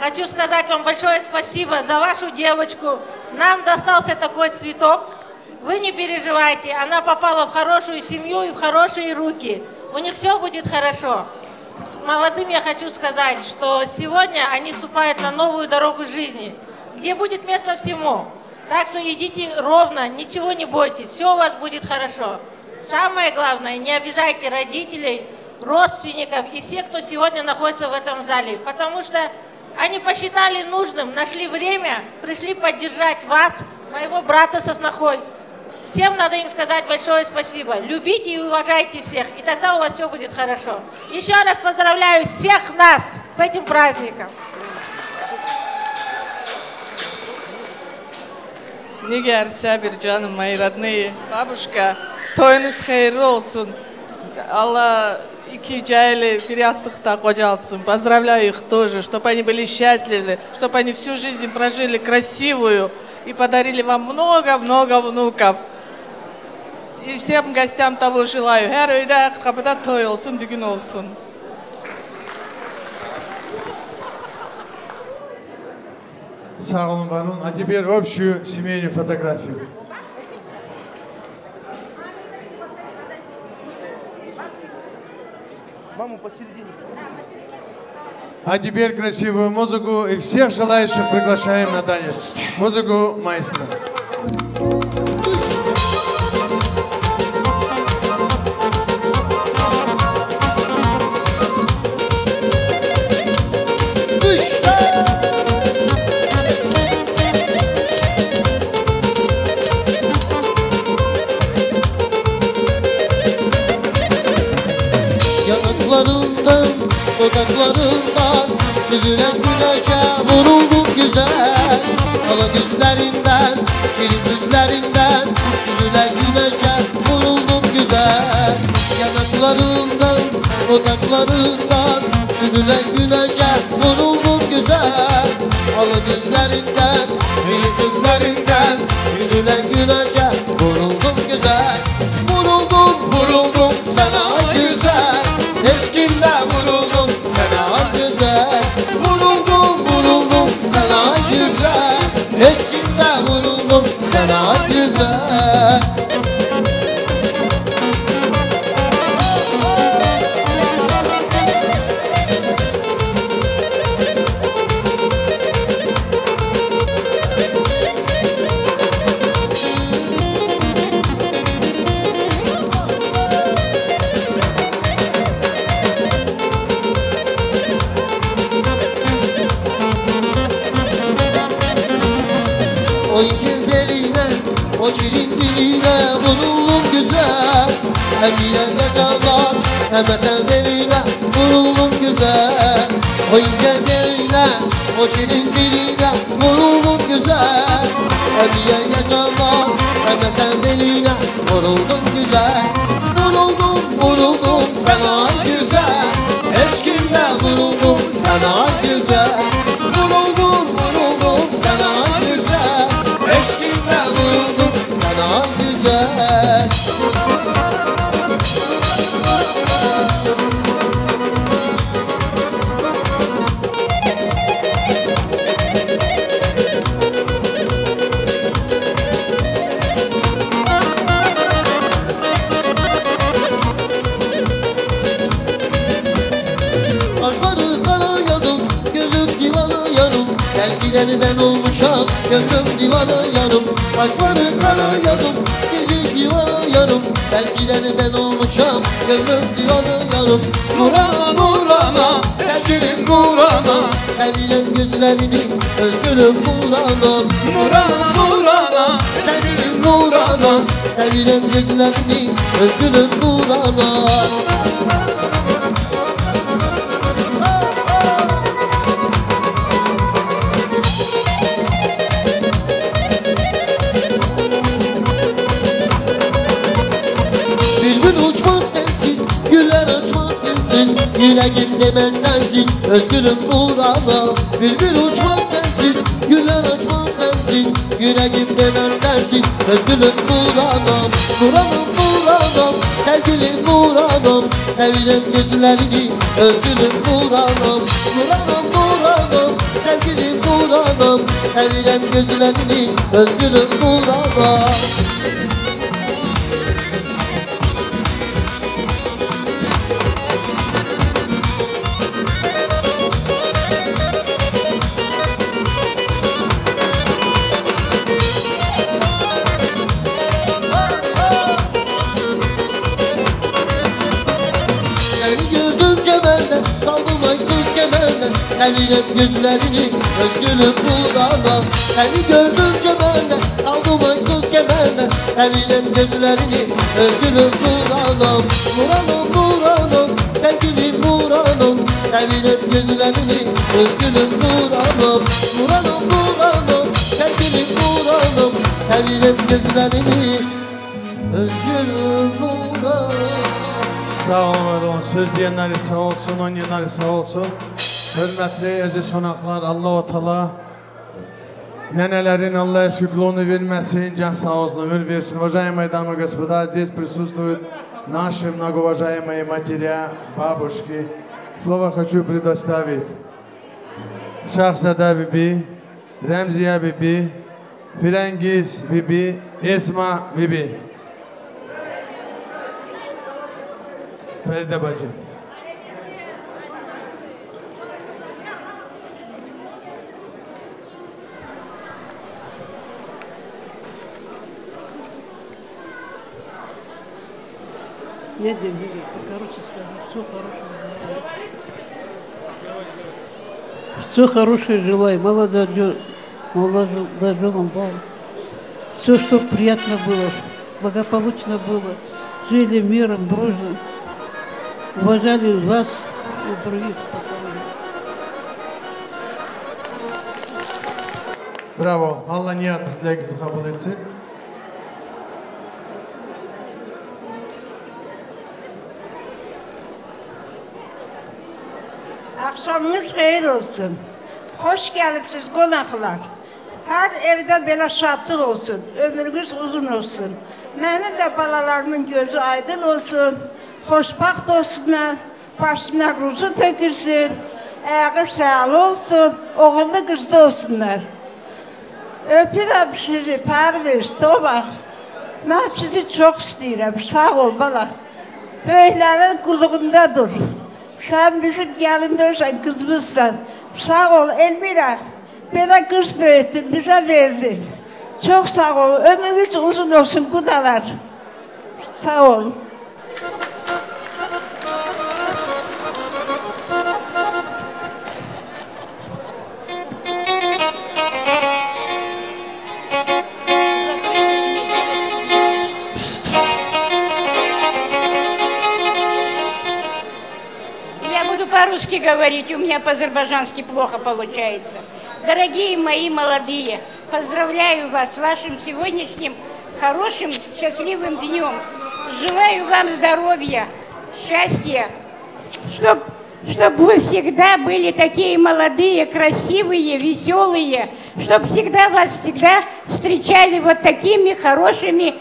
Хочу сказать вам большое спасибо за вашу девочку. Нам достался такой цветок. Вы не переживайте, она попала в хорошую семью и в хорошие руки. У них все будет хорошо. Молодым я хочу сказать, что сегодня они ступают на новую дорогу жизни, где будет место всему. Так что идите ровно, ничего не бойтесь, все у вас будет хорошо. Самое главное, не обижайте родителей, родственников и всех, кто сегодня находится в этом зале, потому что они посчитали нужным, нашли время, пришли поддержать вас, моего брата со снохой. Всем надо им сказать большое спасибо. Любите и уважайте всех, и тогда у вас все будет хорошо. Еще раз поздравляю всех нас с этим праздником. Нигер, Сабир, canım, мои родные, бабушка, toyunuz hayırlı olsun. Allah İki cahili bir yastıkta kocalsın. Поздравляю их тоже, чтобы они были счастливы, чтобы они всю жизнь прожили красивую и подарили вам много-много внуков. И всем гостям того желаю. Her öydə kapıda toy olsun, düğün olsun. Sağ olun, var olun. А теперь общую семейную фотографию. Маму посередине. А теперь красивую музыку и всех желающих приглашаем на танец. Музыку маэстро. Yanaklarından, dodaklarından süzülen güneşe vuruldum güzel. Kala gözlerinden, şirin yüzlerinden süzülen güneşe vuruldum güzel. Yanaklarından, dodaklarından süzülen güneşe vuruldum güzel. Kala gözlerinden, şirin yüzlerinden süzülen güneşe vuruldum güzel. Vuruldum, vuruldum sana güzel. Eşkinde vuruldum sana güzel. Vuruldum, vuruldum sana güzel. Eşkinde vuruldum sana güzel. O güzeline, o şirin diline vuruldum güzel. Hem yerde kalan, hem beline vuruldum güzel. O güzeline, o şirin diline vuruldum güzel. Hem yerde kalan, hem beline vuruldum güzel. Vuruldum, vuruldum sana güzel. Eşkimle vuruldum sana güzel. Vuruldum, vuruldum sana güzel. Eşkimle vuruldum sana güzel. Kaşları kara yarım, gözüm divana yarım. Gel gideni ben olmuşam, gönlüm divana yarım. Kaşları kara yarım, gözüm divana yarım. Gel gideni ben olmuşam, gönlüm divana yarım. Nurana nurana, sevgilim nurana. Sevilen gözlerini, özgürüm nurana. Nurana nurana, sevgilim nurana. Sevilen gözlerini, özgürüm nurana. Yüreğim demez sensin, özgürüm nurana. Bülbül uçmaz sensin, güller açmaz sensin. Yüreğim demez sensin, özgürüm nurana. Nuranım nuranam, sevgilim nuranam. Sevilen gözlerini, özgürüm nuranam. Nuranım nuranam, sevgilim nuranam. Sevilen gözlerini, özgürüm nuranam. Sevilen gözlerini, özgürüm nurana. Seni gördüm cemelde, kaldım aysız kemerde. Sevilen gözlerini, özgürüm nurana. Nuranım nuranım, sevgilim nuranım. Sevilen gözlerini, özgürüm nuranım. Nuranım nuranım, sevgilim nuranım. Sevilen gözlerini, özgürüm nuranım. Sağ olun, var olun. Söz deyənləri sağ olsun, oynayanları sağ olsun. Hörmətli əziz qonaqlar, Allah-u Teala nənələrin Allah eskuklonu verməsin, can sağ olsun, ömür versin. Уважаемые дамы и господа, здесь присутствуют наши многоуважаемые матеря, бабушки. Слово хочу предоставить Şahzada Bibi, Remziye Bibi, Firengiz Bibi, Esma Bibi. Feride bacı. Ne diyeyim, короче скажу, все хорошее. Все хорошее желаю, молодоженам, все, чтобы приятно было, благополучно было, жили миром, дружно, уважали вас и других. Bravo. Allah niyetinizi dileğinizi kabul etsin. Axşamınız xeyir olsun. Xoş gəlibsiz qonaqlar. Hər evdə belə şadlıq olsun, ömrünüz uzun olsun. Mənim də balalarımın gözü aydın olsun, xoşbaxt olsunlar, başına ruzu tökülsün, ayağı sağlı olsun, oğullu qızlı olsunlar. Öpürəm sizi, Pərviz, Toma. Mən sizi çox istəyirəm, sağ ol bala. Böyüklərin qulluğunda dur. Sən bizim gəlin deyilsən, qızımızsan. Sağ ol, Elmira. Belə qız böyütdün, bizə verdin. Çox sağ ol, ömrünüz uzun olsun, qudalar. Sağ ol. По-русски говорить, у меня по-азербайджански плохо получается. Дорогие мои молодые, поздравляю вас с вашим сегодняшним хорошим, счастливым днем. Желаю вам здоровья, счастья, чтоб вы всегда были такие молодые, красивые, веселые, чтоб всегда вас всегда встречали вот такими хорошими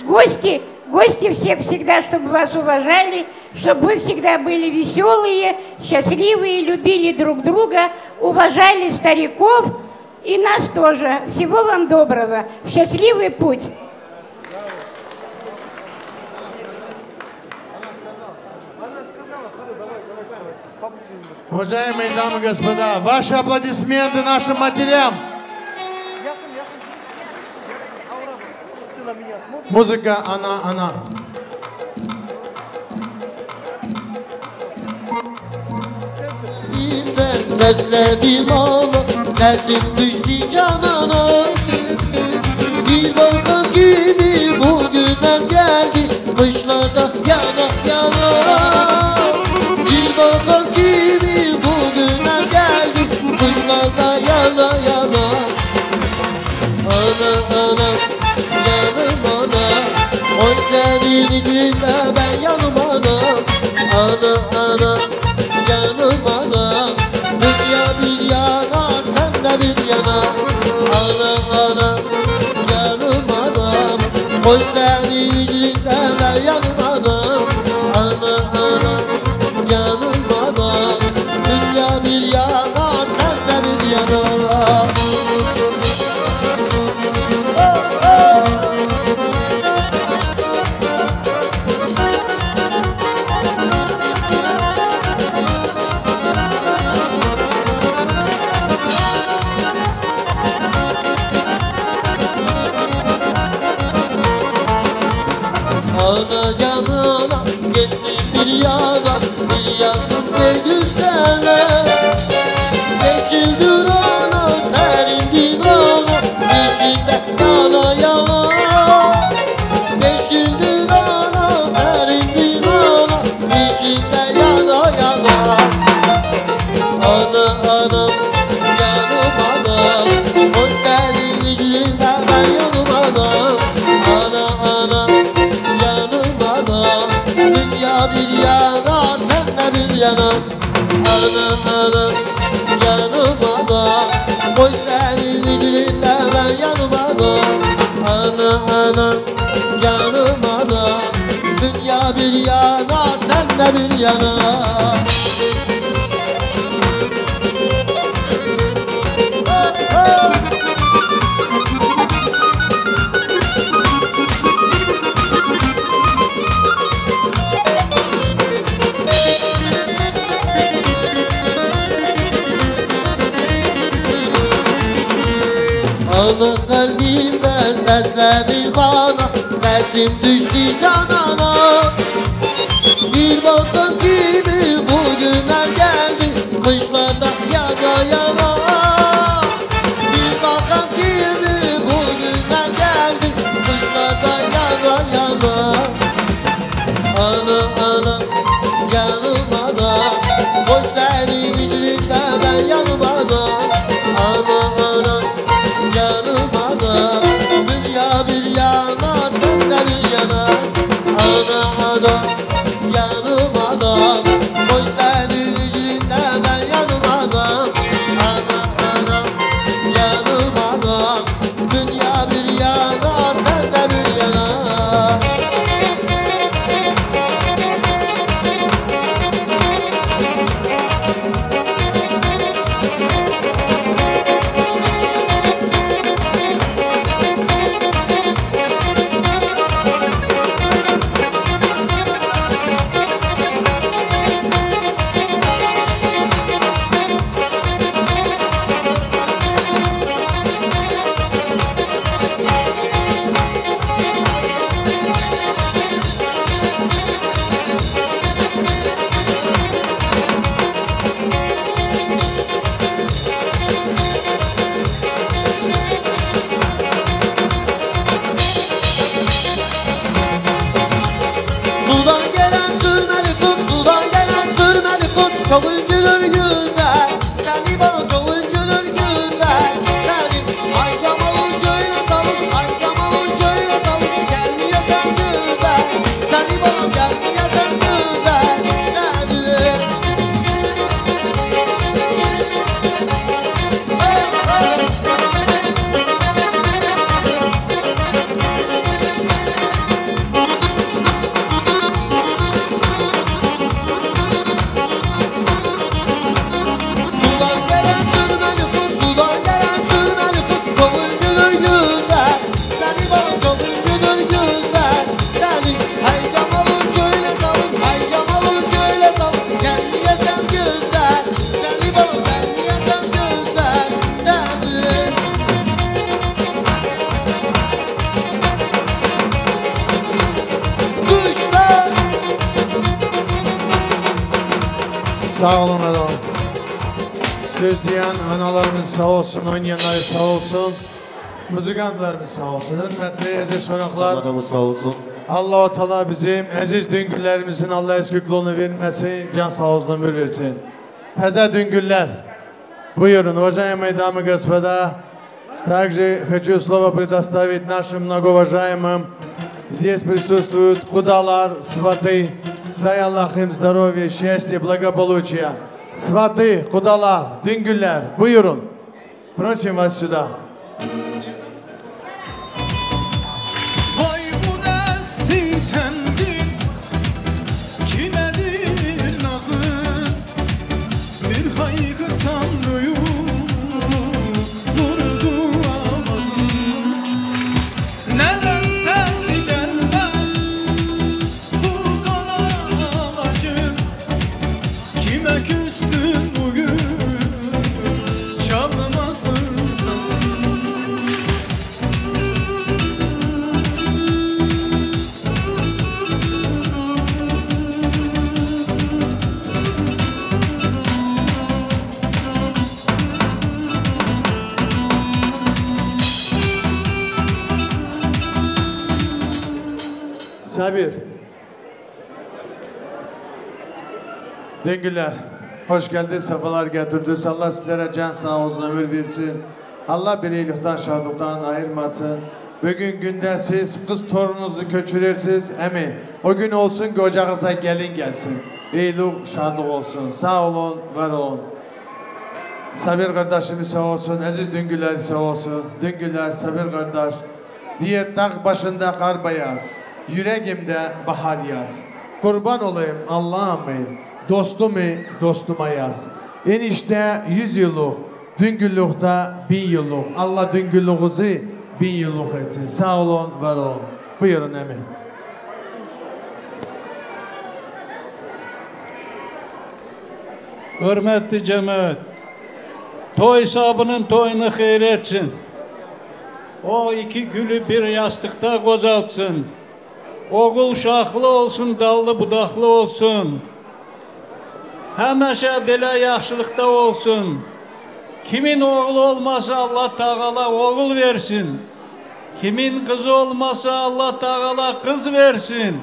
гости. Гости всех всегда, чтобы вас уважали, чтобы вы всегда были веселые, счастливые, любили друг друга, уважали стариков и нас тоже. Всего вам доброго. Счастливый путь. Уважаемые дамы и господа, ваши аплодисменты нашим матерям. Музыка, она. Besledim onu, sesim düştü canına. Bir balkan gibi bugünler geldi, kışlarda yana yana. Bir balkan gibi bugünler geldi, kışlarda yana yana. Ana ana, yanım ana, oy senin içinde ben yanım ana. Ana ana, yanım ana, dünya bir yana, sen de bir yana. Ana ana, yanım ana, oy senin içinde ben yanım ana. Ana ana, yanım ana, dünya bir yana, sen de bir yana. Ana yanına gitti bir yana, bir yandım ne güzele. Yeşildir ana, serindir ana, içinde yana yana. Yeşildir ana, serindir ana, içinde yana yana. Ana ana, yanım ana, o senin içinde ben yanım ana. Ana ana, yanım ana, dünya bir Ana canım ana, dünya bir yana sen de bir yana. Alın kalbimden sesledir bana, sesim düştü canana. Bir baktım gibi bugünler geldi, kışlarda yana yana. Bir baktım gibi bugünler geldi, kışlarda yana yana. Ana ana canım ana, koş senin içinde ben yanım ana. Ana ana canım ana, dünya bir yana sen de bir yana. Ana ana canım ana, koy senin içinde ben yanım ana. Ana ana canım ana, dünya bir yana sen de bir yana. Sudan gelen sürmeli tut, sudan gelen sürmeli tut, çok üzülür güzel, seni bana çok üzülür güzel. Seni ay yamalın şöyle tavuk, ay yamalın şöyle tavuk, gelmiyor sen güzel, seni bana gelmiyor sen güzel. Seni. Sudan gelen sürmeli tut, sudan gelen sürmeli tut, çok üzülür güzel, seni bana çok üzülür güzel. Seni ay yamalın şöyle tavuk, ay yamalın şöyle tavuk, gelmeyesem güzel, seni bana gelmeyesem güzel. Seni. Düşler. Sağ olun adam. Söz diyen analarımız sağ olsun, oynayanlar sağ olsun, müzikantlarımız sağ olsun. Hürmetli əziz qonaqlar, Adamız sağ olsun. Allah-u Teala bizim əziz düngüllərimizin Allah esküklüğünü verməsin, can sağ olsun, ömür versin. Təzə düngüllər, buyurun, уважаемые дамы и господа. Также хочу слово предоставить нашим многоуважаемым. Здесь присутствуют кудалар, сваты. Дай Аллах им здоровья, счастья, благополучия. Сваты, кудалар, düngüller, buyurun. Просим вас сюда. Vay bu ne sitemdir, kimedir nazı? Bir haykırsam duyulur vurdu avazı. Neden sesi gelmez bu ağacın? Kime küstün bugün, çalmasın sazın. Sabir. Düngüller, hoş geldiniz, sefalar getirdiniz. Allah sizlere can sağ olsun, ömür versin. Allah bir iyilikten, şadlıktan ayırmasın. Bugün günde siz kız torununuzu köçürürsünüz, emi. O gün olsun ki ocağınıza gelin gelsin. İyilik, şadlık olsun. Sağ olun, var olun. Sabir kardeşimiz sağ olsun, əziz düngüller sağ olsun. Düngüller, Sabir kardeş, Deyir dağ başında qar bayaz, yüreğimde bahar yaz. Kurban olayım Allah'ım, dostumu dostuma yaz. Enişte 100 yıllık, düngüllükte 1000 yıllık. Allah düngüllüğünüzü 1000 yıllık etsin. Sağ olun, var olun. Buyurun Emin. Hürmetli cemaat, toy sahabının toyunu hayır etsin. O iki gülü bir yastıkta kocaltsın. Oğul şahlı olsun, dallı budaklı olsun. Həmişə belə yaxşılıqda olsun. Kimin oğlu olmasa Allah Teala oğul versin. Kimin kızı olmasa Allah Teala kız versin.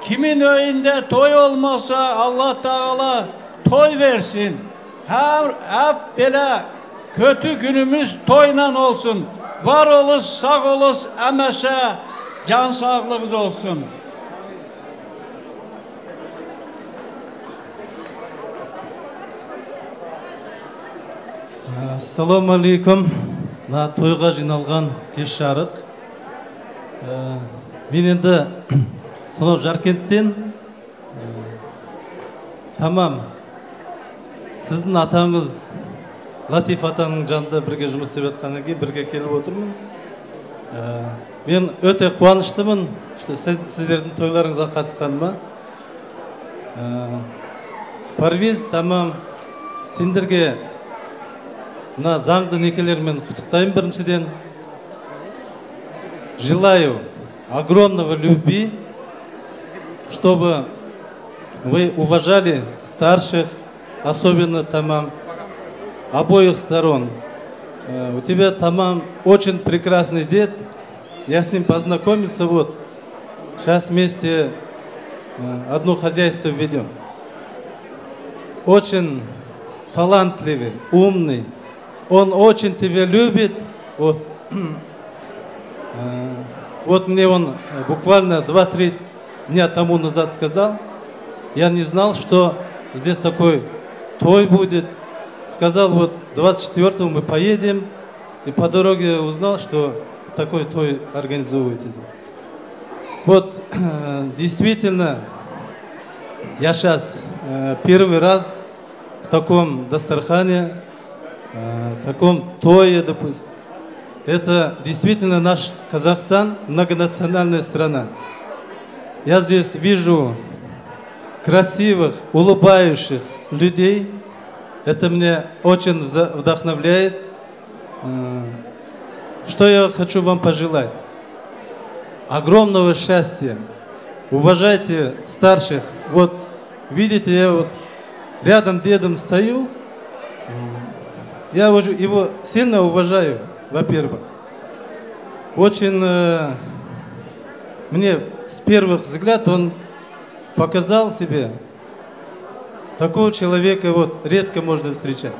Kimin öyünde toy olmasa Allah Teala toy versin. Hep belə kötü günümüz toyla olsun. Var oluz, sağ oluz, həmişə can sağlığınız olsun. Assalamu aleykum. Мына тойға жиналған кеш жарық. Мен енді сонау Жаркенттен тамам сіздің атаңыз Латиф атаның жанында бірге жұмыс істеп жатқаннан кейін бірге келіп отырмын. Мен өте қуаныштымын, что сіздердің тойларыңызға қатысқаныма. Парвиз, тамам сендерге мына заңды некелермен құттықтаймын біріншіден. Желаю огромного любви, чтобы вы уважали старших, особенно тамам, обоих сторон. У тебя тамам очень прекрасный дед. Я с ним познакомился, вот. Сейчас вместе одно хозяйство ведем. Очень талантливый, умный. Он очень тебя любит. Вот, вот мне он буквально 2-3 дня тому назад сказал. Я не знал, что здесь такой той будет. Сказал, вот 24-го мы поедем. И по дороге узнал, что такой той организовываете. Вот, действительно, я сейчас первый раз в таком дастархане, таком тое, допустим. Это действительно наш Казахстан, многонациональная страна. Я здесь вижу красивых, улыбающих людей. Это меня очень вдохновляет. Что я хочу вам пожелать? Огромного счастья. Уважайте старших. Вот видите, я вот рядом дедом стою. Я его сильно уважаю, во-первых. Очень мне с первых взгляд он показал себе. Такого человека вот редко можно встречать.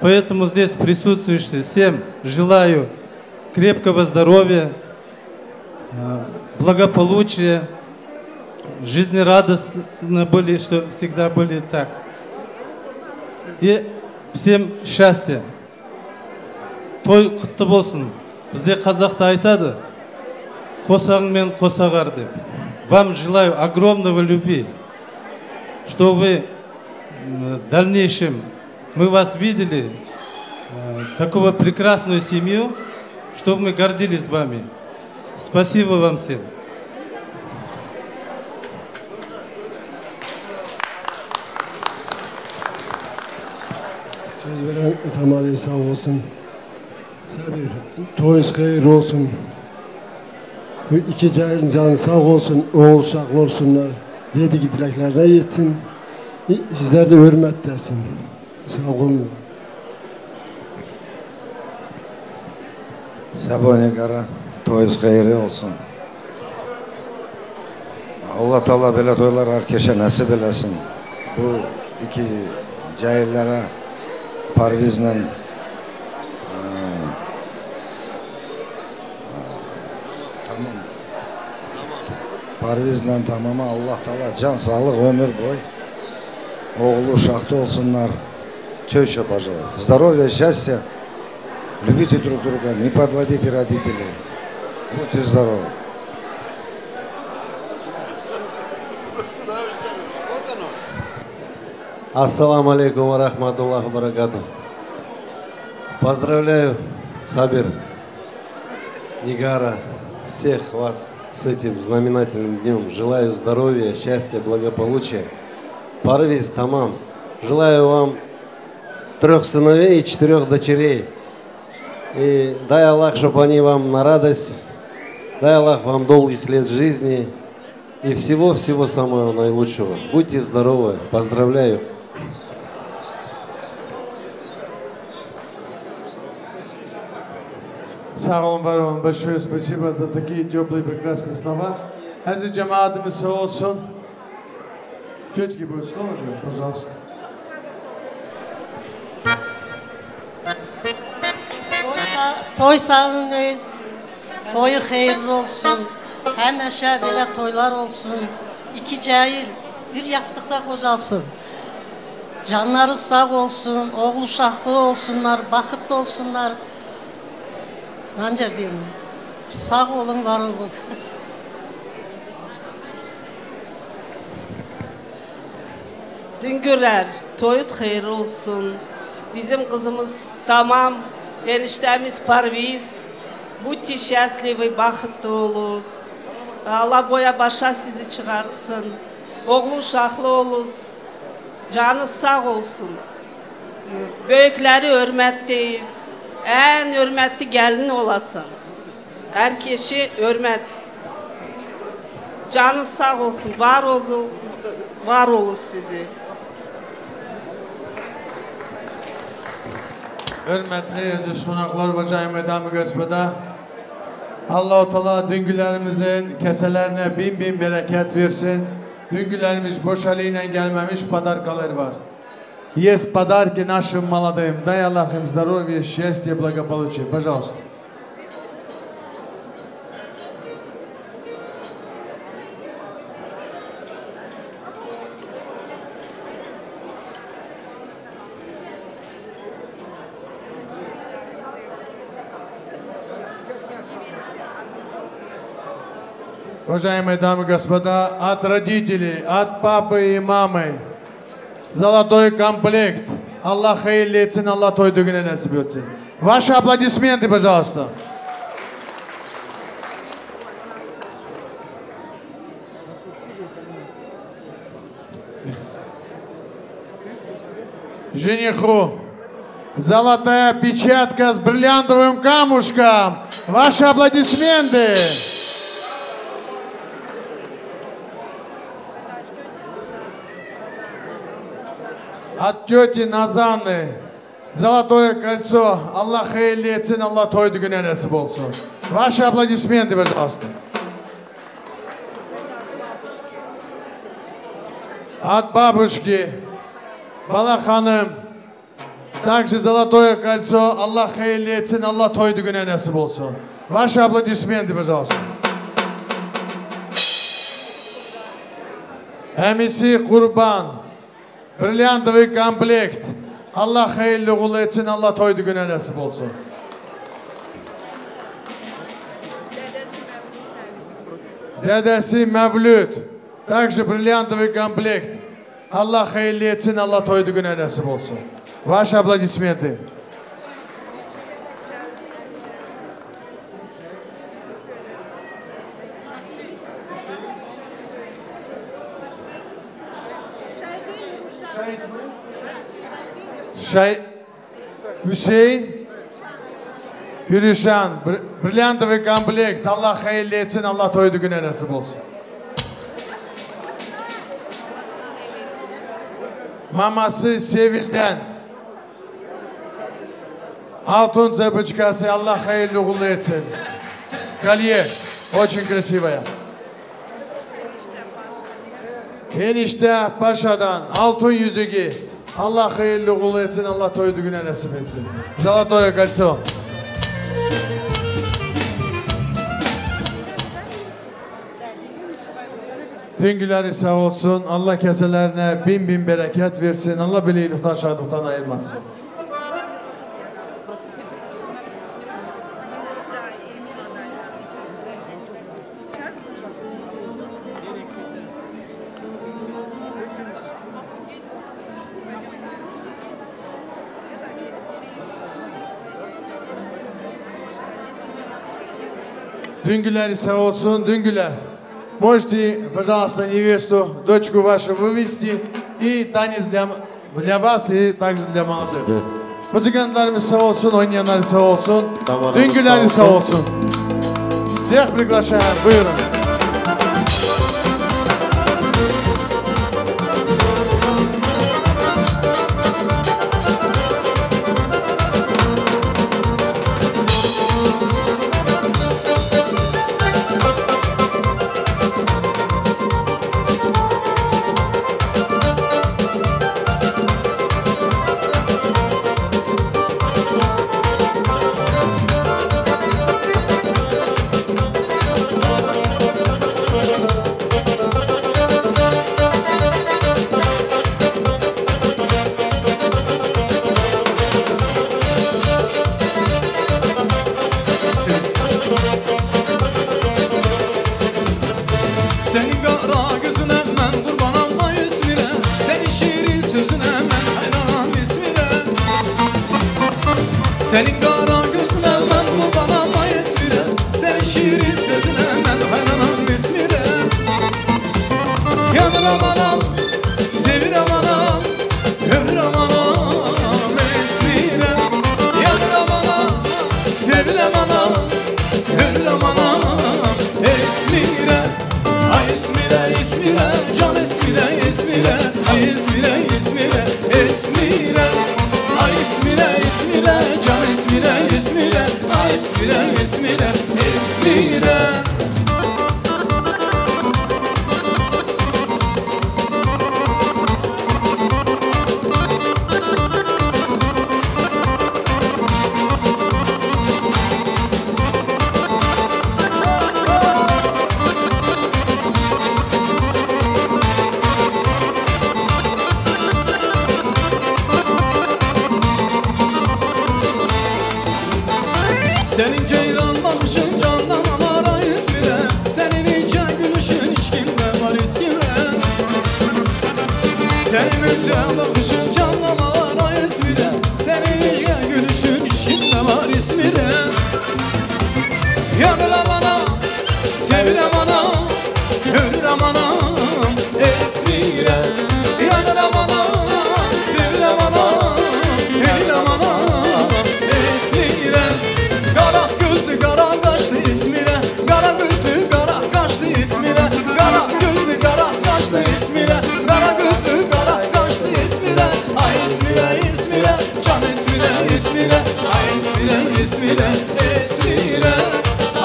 Поэтому здесь присутствующие всем желаю крепкого здоровья, благополучия, жизнерадостно были, что всегда были так. И всем счастья. Той құтты болсын. Бізде қазақта айтады, қосағыңмен қосағар деп. Вам желаю огромного любви, что вы в дальнейшем, мы вас видели, такую прекрасную семью, чтобы мы гордились вами. Спасибо вам всем. Söz veren Tamam sağ olsun. Sabir, toyuz hayır olsun. Bu iki cahilin canı sağ olsun, oğul uşaqlı olsunlar. Dediği dileklerine yetsin. Sizler de hürmet desin. Sağ olun. Sabone qara, toyuz xeyri olsun. Allah Teala belə toylar herkese nasip eləsin. Bu iki cahillere Parvizlə tamam. Parvizlə tamamı Allah Teala can sağlık ömür boy. Oğlu uşaqda olsunlar. Что еще пожелать? Здоровья, счастья. Любите друг друга, не подводите родителей. Будьте здоровы. Ассаламу алейкум ва рахматуллахи ва баракатух. Поздравляю, Сабир, Нигара, всех вас с этим знаменательным днем. Желаю здоровья, счастья, благополучия. Парвиз, тамам. Желаю вам 3 сыновей и 4 дочерей. И дай Аллах, чтобы они вам на радость. Дай Аллах вам долгих лет жизни. И всего-всего самого наилучшего. Будьте здоровы. Поздравляю. Sağ olun, var olun. Большое спасибо за такие теплые, прекрасные слова. Əziz cemaatimiz sağ olsun. Тетки будет слово, пожалуйста. Toy sağın, toyu xeyirli olsun. Həmişə belə toylar olsun. 2 cahil bir yastıqda qocalsın. Canları sağ olsun, oğul uşaqlı olsunlar, baxıtlı olsunlar. Nancər deyim, sağ olun, var olun. Düngürlər, toyuz xeyirli olsun. Bizim qızımız tamam, eniştemiz Parviz. Будьте счастливы, baxıtlı oluz. Allah boya başa sizi çıxartsın. Oğlu uşaqlı oluz. Canı sağ olsun. Böyükləri hörmətdeyiz. Ən hörmətli gəlin olasın. Hər kişi hörmət. Canı sağ olsun, var olsun, var olun sizi. Hörmətli əziz qonaqlar, уважаемые дамы и господа, Allah-u Teala düngülərimizin kesələrinə bin bin bereket versin. Düngülərimiz boş əli ilə gəlməmiş podarkalar var. Есть подарки нашим молодым. Дай Аллах им здоровья, счастья, благополучия. Пожалуйста. Уважаемые дамы и господа, от родителей, от папы и мамы золотой комплект. Аллах хейли etsin, Allah toy düğüne nasip etsin. Ваши аплодисменты, пожалуйста. Жениху золотая печатка с бриллиантовым камушком. Ваши аплодисменты. От тети Назаны золотое кольцо. Аллах хейли etsin, Allah toy düğüne nasip olsun. Ваши аплодисменты, пожалуйста. От бабушки Балаханым также золотое кольцо. Allah хейли etsin, Allah toy düğüne nasip olsun. Ваши аплодисменты, пожалуйста. Әмиси Курбан. Бриллиантовый комплект. Allah hayırlı uğurlu etsin, Allah toy düğüne nasip olsun. Dedesi Mevlüt. Также бриллиантовый комплект. Allah hayırlı etsin, Allah toy düğüne nasip olsun. Ваши аплодисменты. Hüseyin Hürüşan, бриллиантовый комплект. Allah hayırlı etsin, Allah toy düğüne nasip olsun. Maması Sevil'den altın цепочкасы, Allah hayırlı uğurlu etsin. Колье очень красивая. Enişte Paşa'dan altın yüzüğü. Allah hayırlı uğurlu etsin, Allah toy düğüne nasip etsin. Золотое кольцо. Düngüləri sağ olsun, Allah kesələrinə bin bin bereket versin, Allah belə iyilikdən, şadlıqdan ayırmasın. Düngüləri sağ olsun, düngülər. Можете, пожалуйста, невесту, дочку вашу вывести. И танец для вас и также для молодых. Музыкантlarımız sağ olsun, oynayanlar sağ olsun. Düngüləri sağ olsun. Всех приглашаем, buyurun. Senin qara gözünə mən qurbanam ay Esmirə, sənin şirin sözünə mən hayranam Esmirə. Yanıram anam, sevirəm anam, ölürəm anam Esmirə. Yanıram anam, sevirəm anam, ölürəm anam Esmirə. Ay Esmirə, Esmirə, can Esmirə, Esmirə, ay Esmirə, Esmirə, Esmirə. Ay Esmirə, Esmirə, can Esmirə, Esmirə, ay Esmirə, Esmirə, Esmirə. Senin ceyran bakışın candan amara İzmir'e, senin ince gülüşün içkimde var İzmir'e. Senin ince bakışın candan amara İzmir'e, senin ince gülüşün içkimde var İzmir'e. Yanıram anam, sevirem anam, ölürəm anam İzmir'e. Yanıram anam, sevirem anam, ölürəm anam İzmir'e. Qara gözlü, qara qaşlı İzmirə, qara gözlü, qara qaşlı İzmirə, qara gözlü, qara qaşlı İzmirə, qara gözlü, qara qaşlı İzmirə. Ay İzmirə, İzmirə, can İzmirə, İzmirə, ay İzmirə, İzmirə, İzmirə.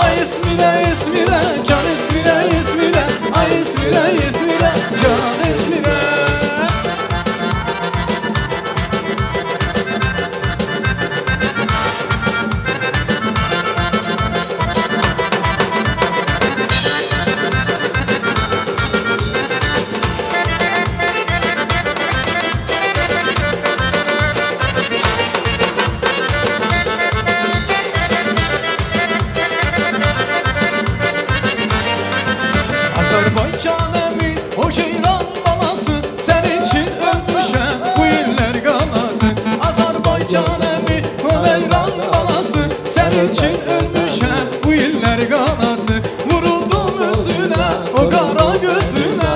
Ay İzmirə, İzmirə, can İzmirə, İzmirə, ay İzmirə, İzmirə, can İzmirə. Azərbaycan əmi, o ceyran balası, sənin üçün ölmüşəm bu illər qalası. Azərbaycan əmi, o ceyran balası, sənin üçün ölmüşəm bu illər qalası. Vuruldum özünə, o qara gözünə,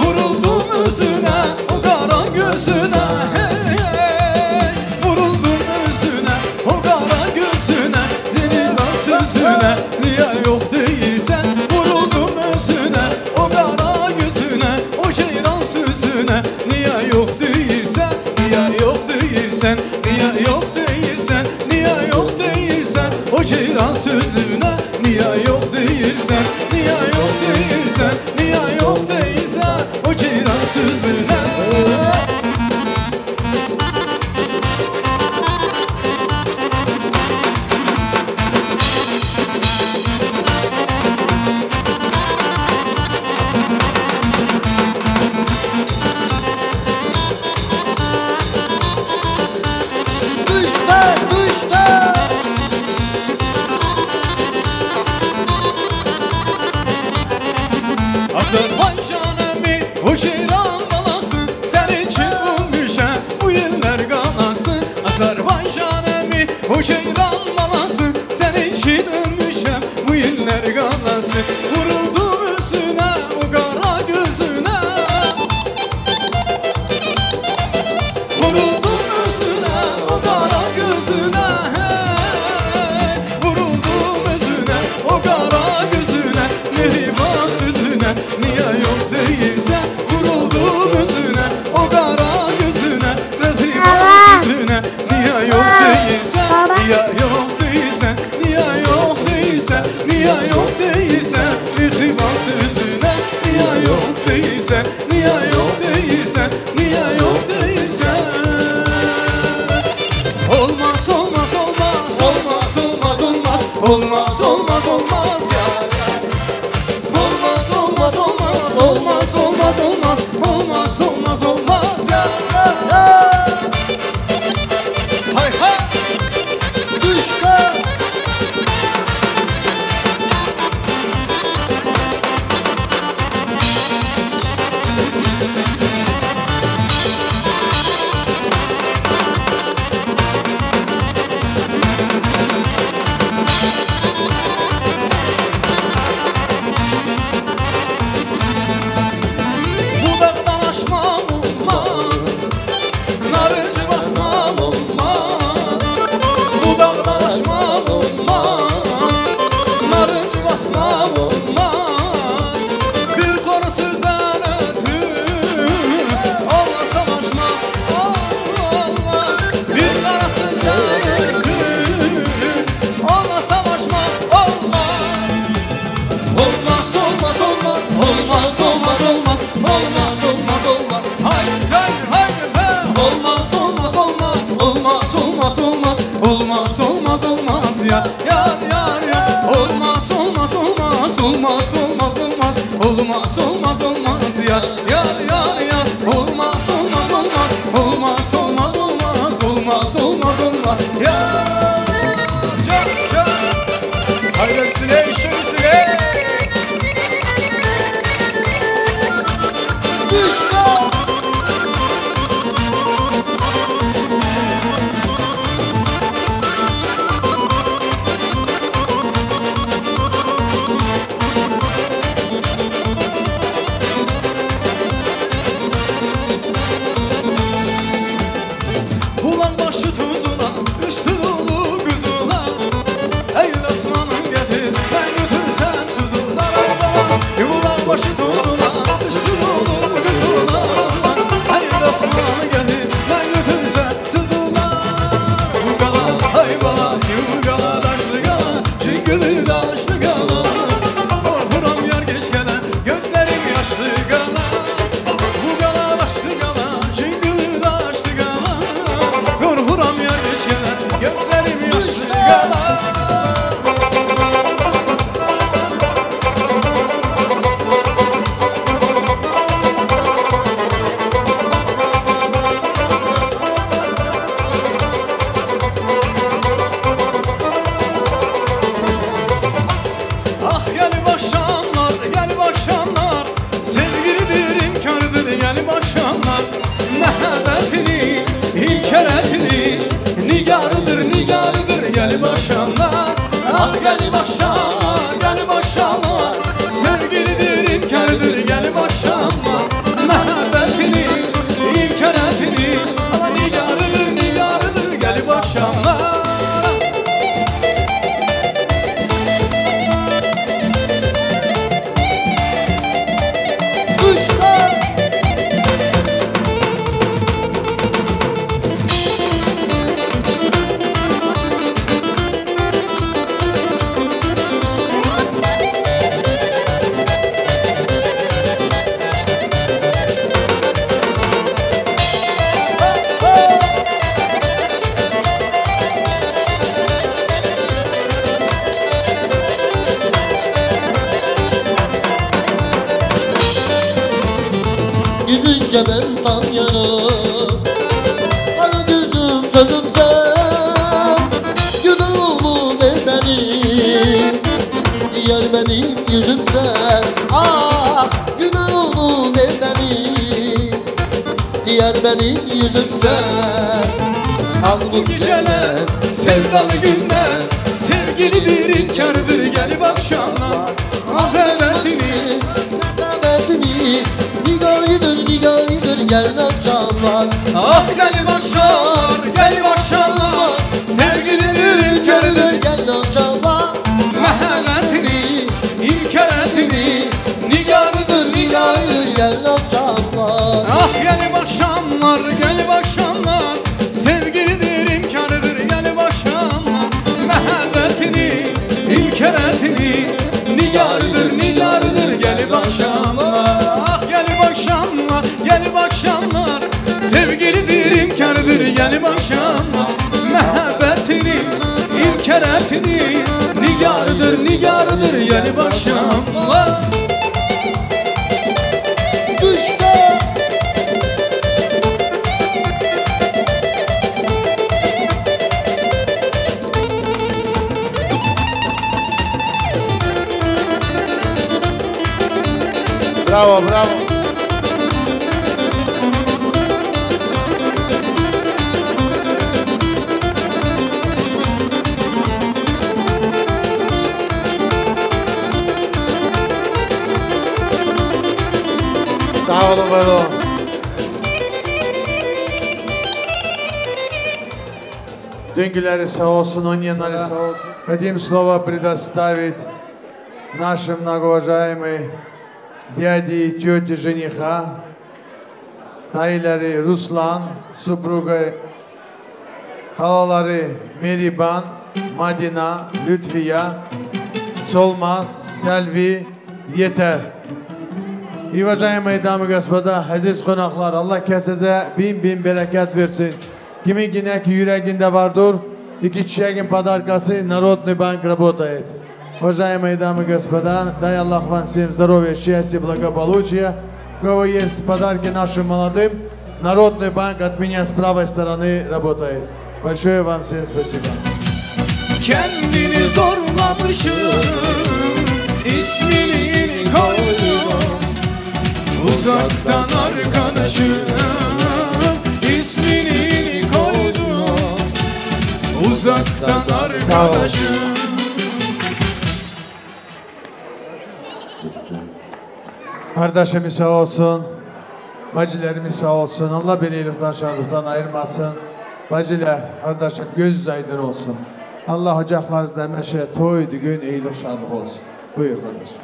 vuruldum özünə, o qara gözünə. Hey, hey, vuruldum özünə, o qara gözünə, dilin sözünə niyə yox deyirsən? Vuruldum özünə, o qara gözünə, o ceyran sözünə niyə yox deyirsən? Niyə yox deyirsən? Niyə yox deyirsən? Niyə yox deyirsən? O ceyran sözünə niyə yox deyirsən? Niyə yox deyirsən? Niyə yox deyirsən? O ceyran sözünə. Azərbaycan əmi, o ceyran balası, sənin üçün ölmüşəm bu illər qalası. Azərbaycan əmi, o ceyran balası, Niye yok değilsen mihriban sözüne? Niye yok değilsen, niye yok değilsen, niye yok değilsen? Olmaz olmaz olmaz, olmaz olmaz olmaz, olmaz olmaz olmaz ya. Olmaz olmaz olmaz, olmaz olmaz olmaz, olmaz olmaz olmaz ya. Hay hay. Düşme. Gelip akşamlar, gelip akşamlar, sevgilidir, inkarıdır, gelip akşamlar. Məhəbbətini, ilk ərətini, məhəbbətini nigarıdır, nigarıdır gelip akşamlar. Ah gelip akşamlar, gelip akşamlar. Sevgilidir, imkarıdır gelip akşamlar. Məhəbbətini, inkar etini nigarıdır, nigarıdır gelip akşamlar. Bravo, bravo. Sağ olun, var olun. Dünküleri sağ olsun, oynayanları sağ olsun. Хотим слово предоставить нашим многоуважаемым дяди и тети жениха, dayıları Ruslan, супругой, halaları Meriban, Madina, Lütfiye, Solmaz, Selvi, Yeter. И, уважаемые дамы и господа, aziz qonaqlar, Allah kəsəzə bin bin bereket versin. Kimin ki ki yüreğinde vardır, iki çiçeğin подаркасы, Народный банк работает. Уважаемые дамы и господа, дай Аллах вам всем здоровья, счастья, благополучия. У кого есть подарки нашим молодым, Народный банк от меня с правой стороны работает. Большое вам всем спасибо. Kendini zorlamışım, ismini koydum. Uzaktan arkadaşım, ismini koydum. Uzaktan arkadaşım. Kardeşimiz sağ olsun, bacılarımız sağ olsun, Allah beni iyilikten şadlıktan ayırmasın. Bacılar, kardeşim gözünüz aydın olsun. Allah ocaklarınızda meşe, toy, düğün, iyilik, şadlık olsun. Buyur kardeşim.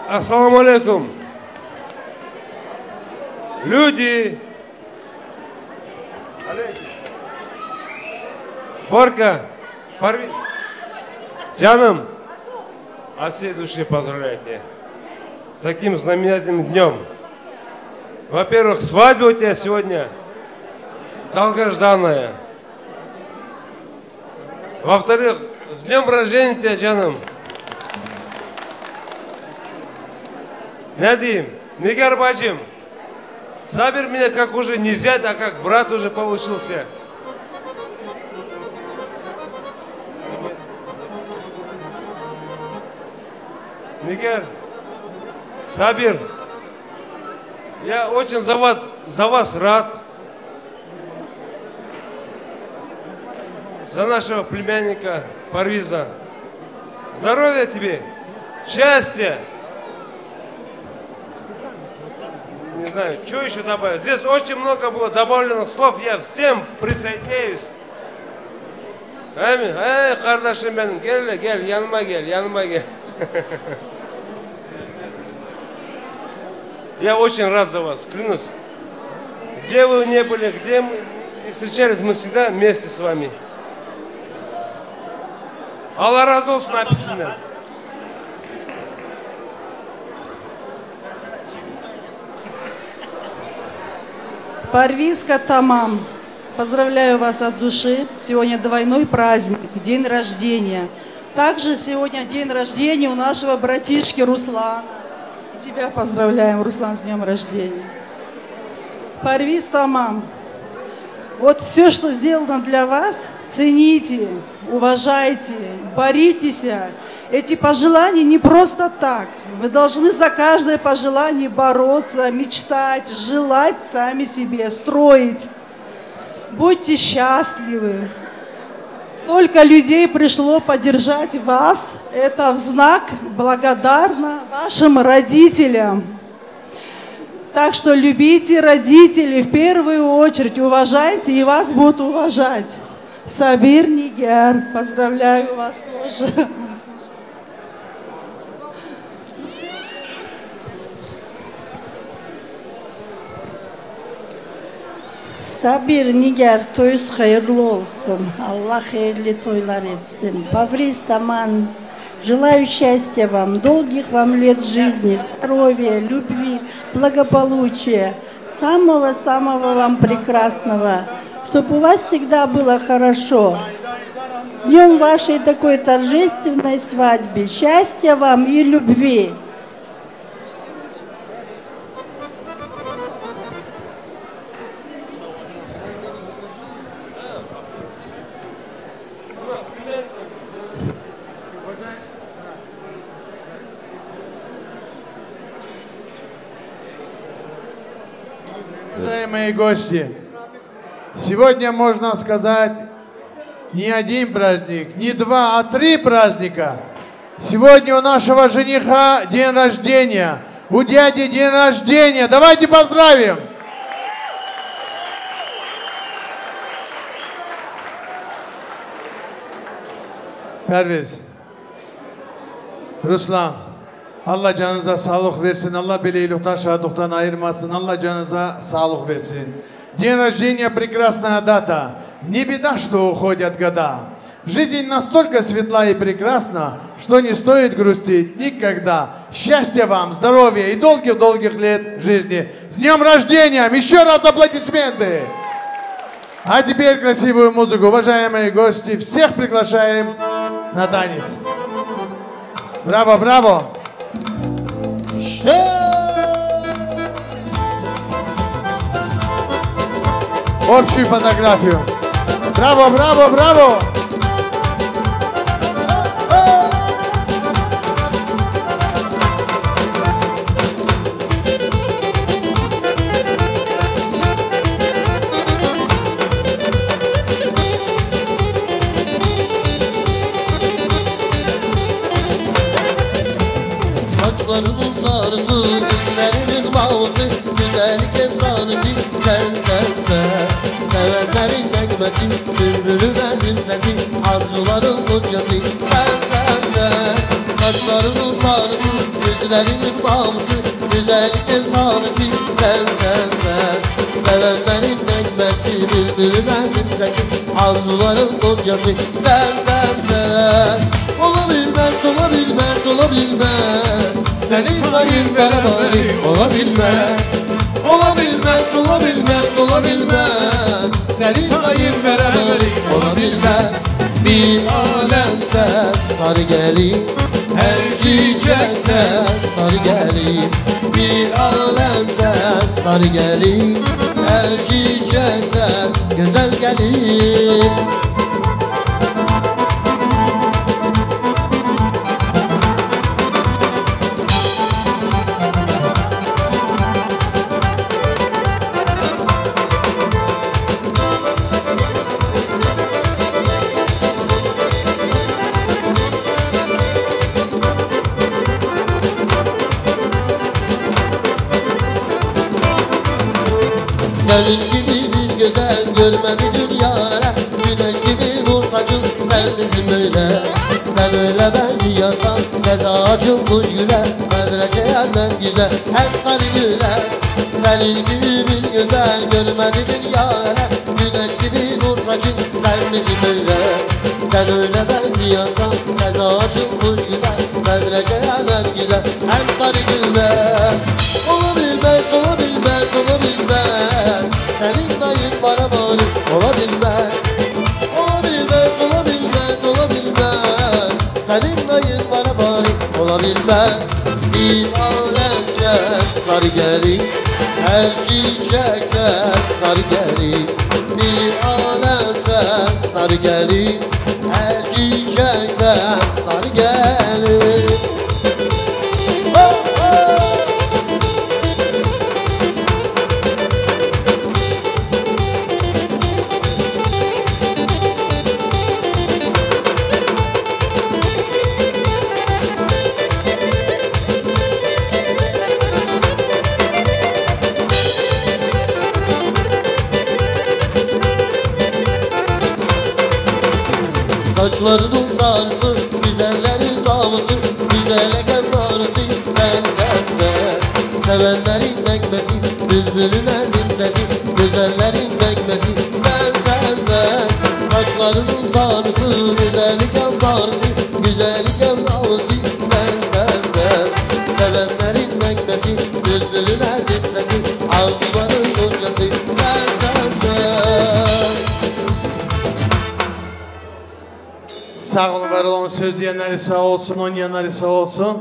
Ассаламу алейкум. Люди. Борка, Парви. Джаном, от всей души поздравляйте. Таким знаменательным днем. Во-первых, свадьба у тебя сегодня долгожданная. Во-вторых, с днем рождения тебя, Джаном. Надим, Нигар бачим, Сабир меня как уже не зять, а как брат уже получился. Нигар, Сабир, я очень за вас рад. За нашего племянника Парвиза. Здоровья тебе, счастья. Не знаю, что еще добавить. Здесь очень много было добавленных слов. Я всем присоединяюсь. Аминь. Эй, kardeşim benim, gel, gel, yanıma gel, yanıma gel. Я очень рад за вас, клянусь. Где вы не были, где мы не встречались, мы всегда вместе с вами. Allah razı olsun hepsinden. Парвизка Тамам, поздравляю вас от души. Сегодня двойной праздник, день рождения. Также сегодня день рождения у нашего братишки Руслана. И тебя поздравляем, Руслан, с днем рождения. Парвиз Тамам, вот все, что сделано для вас, цените, уважайте, боритесь. Эти пожелания не просто так. Вы должны за каждое пожелание бороться, мечтать, желать сами себе, строить. Будьте счастливы. Столько людей пришло поддержать вас. Это в знак благодарна вашим родителям. Так что любите родителей в первую очередь, уважайте, и вас будут уважать. Сабир Нигер, поздравляю вас тоже. Sabir, Nigar, toyuz hayırlı olsun. Allah hayırlı toylar etsin. Pavriz, Taman, желаю счастья вам, долгих вам лет жизни, здоровья, любви, благополучия, самого-самого вам прекрасного, чтобы у вас всегда было хорошо. С днем вашей такой торжественной свадьбы. Счастья вам и любви. Уважаемые гости, сегодня можно сказать не один праздник, не два, а три праздника. Сегодня у нашего жениха день рождения, у дяди день рождения. Давайте поздравим! Perviz, Ruslan, Allah canınıza sağlık versin, Allah bele şadlıktan ayırmasın, Allah canınıza sağlık versin. День рождения прекрасная дата, не беда, что уходят года. Жизнь настолько светла и прекрасна, что не стоит грустить никогда. Счастья вам, здоровья и долгих-долгих лет жизни. С днем рождения! Еще раз аплодисменты! А теперь красивую музыку. Уважаемые гости, всех приглашаем на танец. Браво, браво! Общую фотографию. Браво, браво, браво! Saçlarının sarısı, gözlerinin mavisi, güzellik efsanesi, sen sen sen. Sevenlerin nekmesi, bülbülü benim sesi, arzuların kocası, sen sen sen. Saçlarının sarısı, gözlerinin mavisi, güzellik efsanesi, sen sen sen. Sevenlerin nekmesi, bülbülü benim sesi, arzuların kocası, sen sen sen. Olabilmez, olabilmez, olabilmez. Senin dayın beraberi olabilmez. Olabilmez, olabilmez, olabilmez. Senin dayın beraberi olabilmez. Bir alem sen sarı gelin, her çiçek sen sarı gelin. Bir alem sen sarı gelin, her çiçek sen güzel gelin. Senin gibi bir güzel görmedi dünyada, güneş gibi nur saçın sen bizim öyle. Sen öyle benziyorsan feza açılmış güle, medreseyen güzel hem sarı güle. Senin gibi bir güzel görmedi dünyada, güneş gibi nur saçın sen bizim öyle. Sen öyle benziyorsan feza açılmış güle, medreseyen güzel hem sarı güle. Olabilmez, olabilmez, olabilmez. Senin dayın bana bağlı olabilmez. Olabilmez, olabilmez, olabilmez. Senin dayın bana bağlı olabilmez. Bir alemden sarı gelin, her çiçekten sarı gelin. Bir alemden sarı gelin, her çiçekten sarı gelin. Saçlarının sarısı, güzellerin namusu, güzellik efsanesi, sen sen sen. Sevenlerin nekmesi, bülbülün elbisesi, güzellerin mekmesi. Sen sen sen, saçlarının sarısı, güzellikken sarısı, güzellikken ağzı. Sen sen sen, sevenlerin mekmesi, bülbülün erdim sesi, arzuların goncası. Sen sen sen. Sağ olun, var olun, söz diyenleri sağ olsun, oynayanları sağ olsun.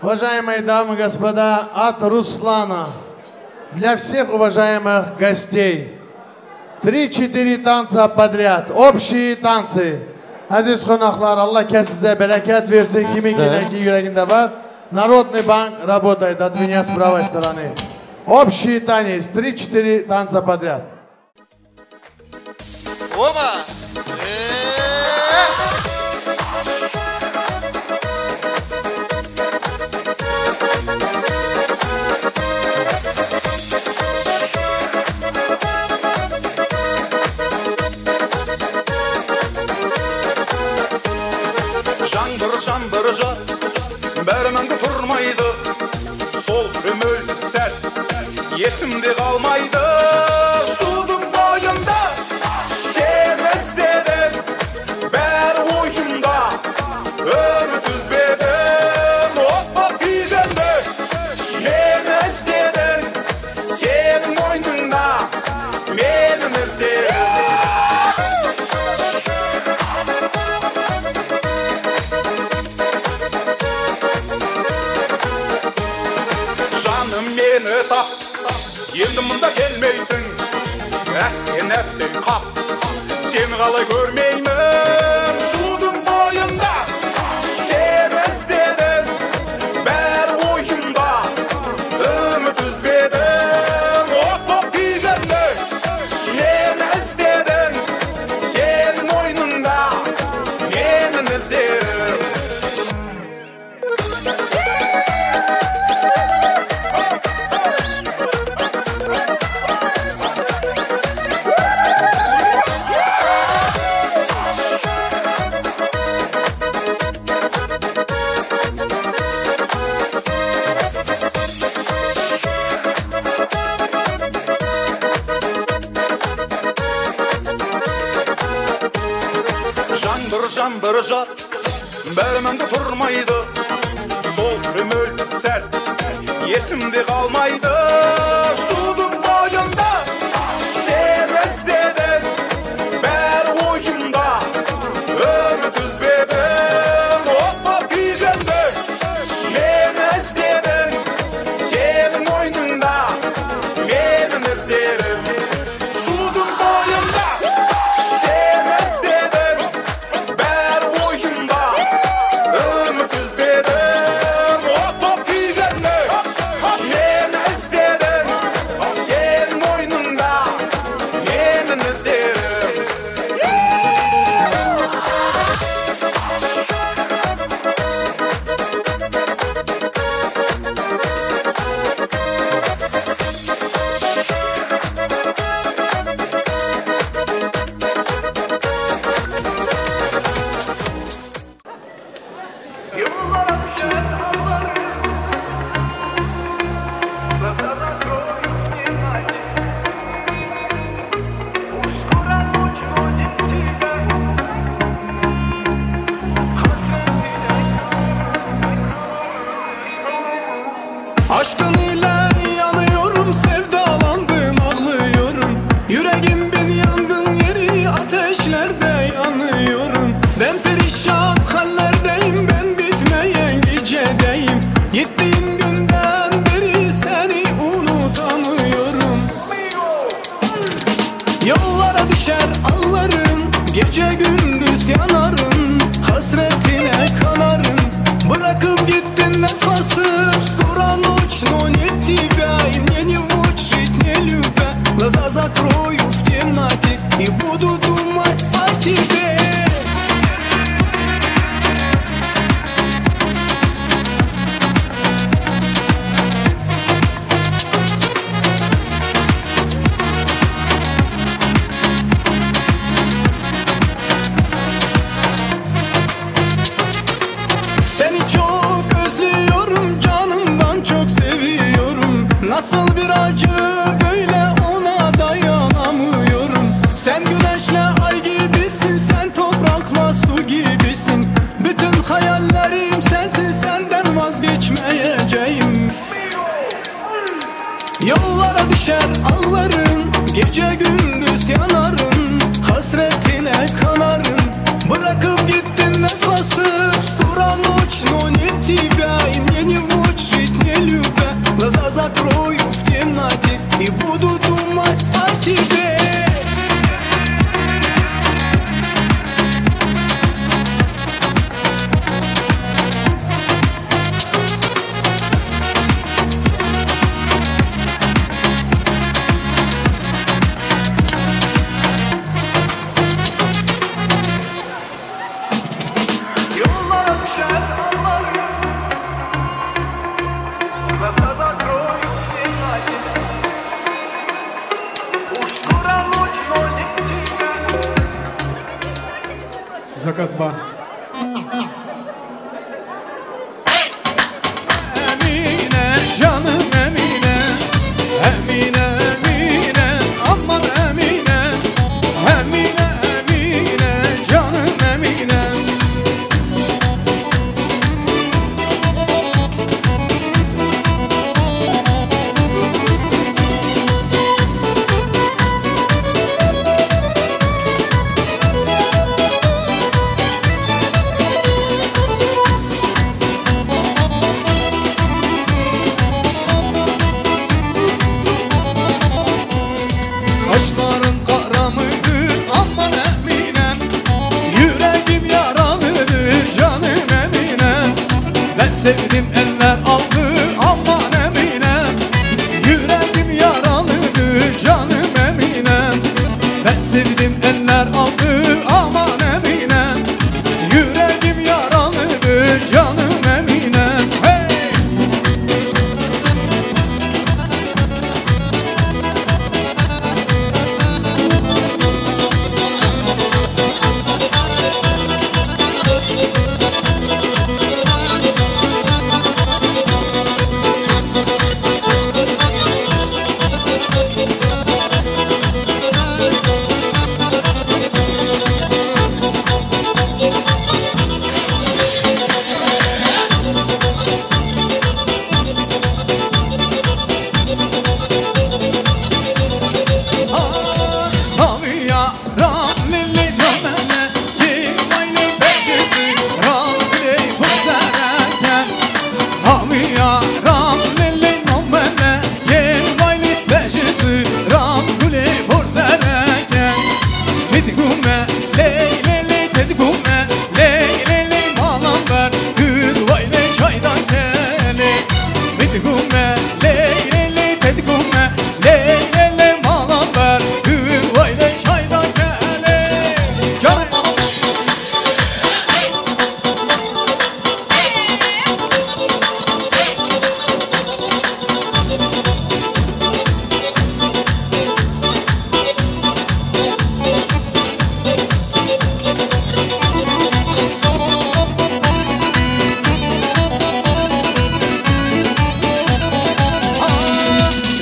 Уважаемые дамы и господа, от Руслана для всех уважаемых гостей 3-4 танца подряд, общие танцы. Aziz qonaqlar, Allah sizə bərəkət versin, kimin ki yüreğinde var. Народный банк работает от меня с правой стороны. Общий танец, 3-4 танца подряд. Оба! Жаңбыр жар, бәрі мәңгі тұрмайды, сол бір мөлдір сәт есімде қалмайды. Шудың бойында сені іздедім, бәрі ойымда үміт үзбедім. От боп күйгенде мені іздедің, сенің мойныңда менің іздерім. Енді мұнда келмейсің, әттен әттен қап, сені қалай көрмеймін. Шудың бойында сені іздедім, бәрі ойымда үміт үзбедім. От боп күйгенде мені іздедің, сенің мойныңда менің іздерім. Жаңбыр жар, бәрі мәңгі тұрмайды, сол бір мөлдір сәт есімде қалмайды. Шудың бойында сені іздедім, бәрі ойымда үміт үзбедім. От боп күйгенде мені іздедің, сенің мойныңда менің іздерім. Шудың бойында сені іздедім, бәрі ойымда үміт үзбедім. От боп күйгенде мені іздедің, сенің мойныңда менің іздерім. Aşkın ile yanıyorum, sevdalandım, ağlıyorum. Yüreğim bir yangın yeri, ateşlerde yanıyorum. Ben perişan hallerdeyim, ben bitmeyen gecedeyim. Gittiğin günden beri seni unutamıyorum. Yollara düşer ağlarım, gece gündüz yanarım. Hasretine kanarım, bırakıp gittin vefasız. Дура ночь, но нет тебя, и мне не вочь жить, не любя. Глаза закрою в темноте и буду думать о тебе. Seni çok özlüyorum, canımdan çok seviyorum. Nasıl bir acı böyle ona da düşer ağlarım, gece gündüz yanarım, hasretine kanarım. Bırakıp gittin vefasız, скоро ночь, но нет тебя, и мне не вочь жить не любя. Глаза закрою в темноте и буду думать о тебе. Заказ бар. Emine canım Emine, Emine Emine, aman Emine, Emine Emine canım Emine. Kaşların kara mıdır aman Eminem, yüreğim yaralıdır canım Eminem. Ben sevdim eller aldı aman Eminem, yüreğim yaralıdır canım Eminem. Ben sevdim eller aldı aman Eminem, yüreğim yaralıdır canım Eminem. Hey!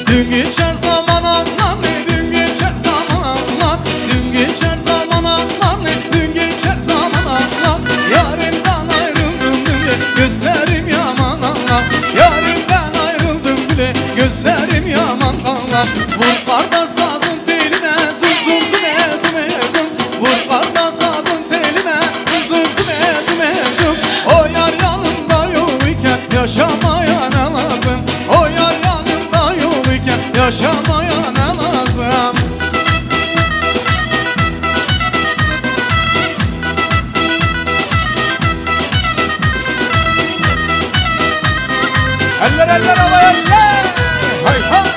Dün geçer zaman anlar, dün geçer zaman anlar, dün geçer zaman anlar, dün geçer zaman anlar. Yarimden ayrıldım bile, gözlerim yaman anlar. Yarimden ayrıldım bile, gözlerim yaman anlar. Vur karda sazın teline, zum zum zum zum zum. Vur karda sazın teline, zum zum zum zum. O yar yanımda yok iken yaşamaya ne lazım? O yar yaşamaya ne lazım? Eller eller havaya eller! Hay hay!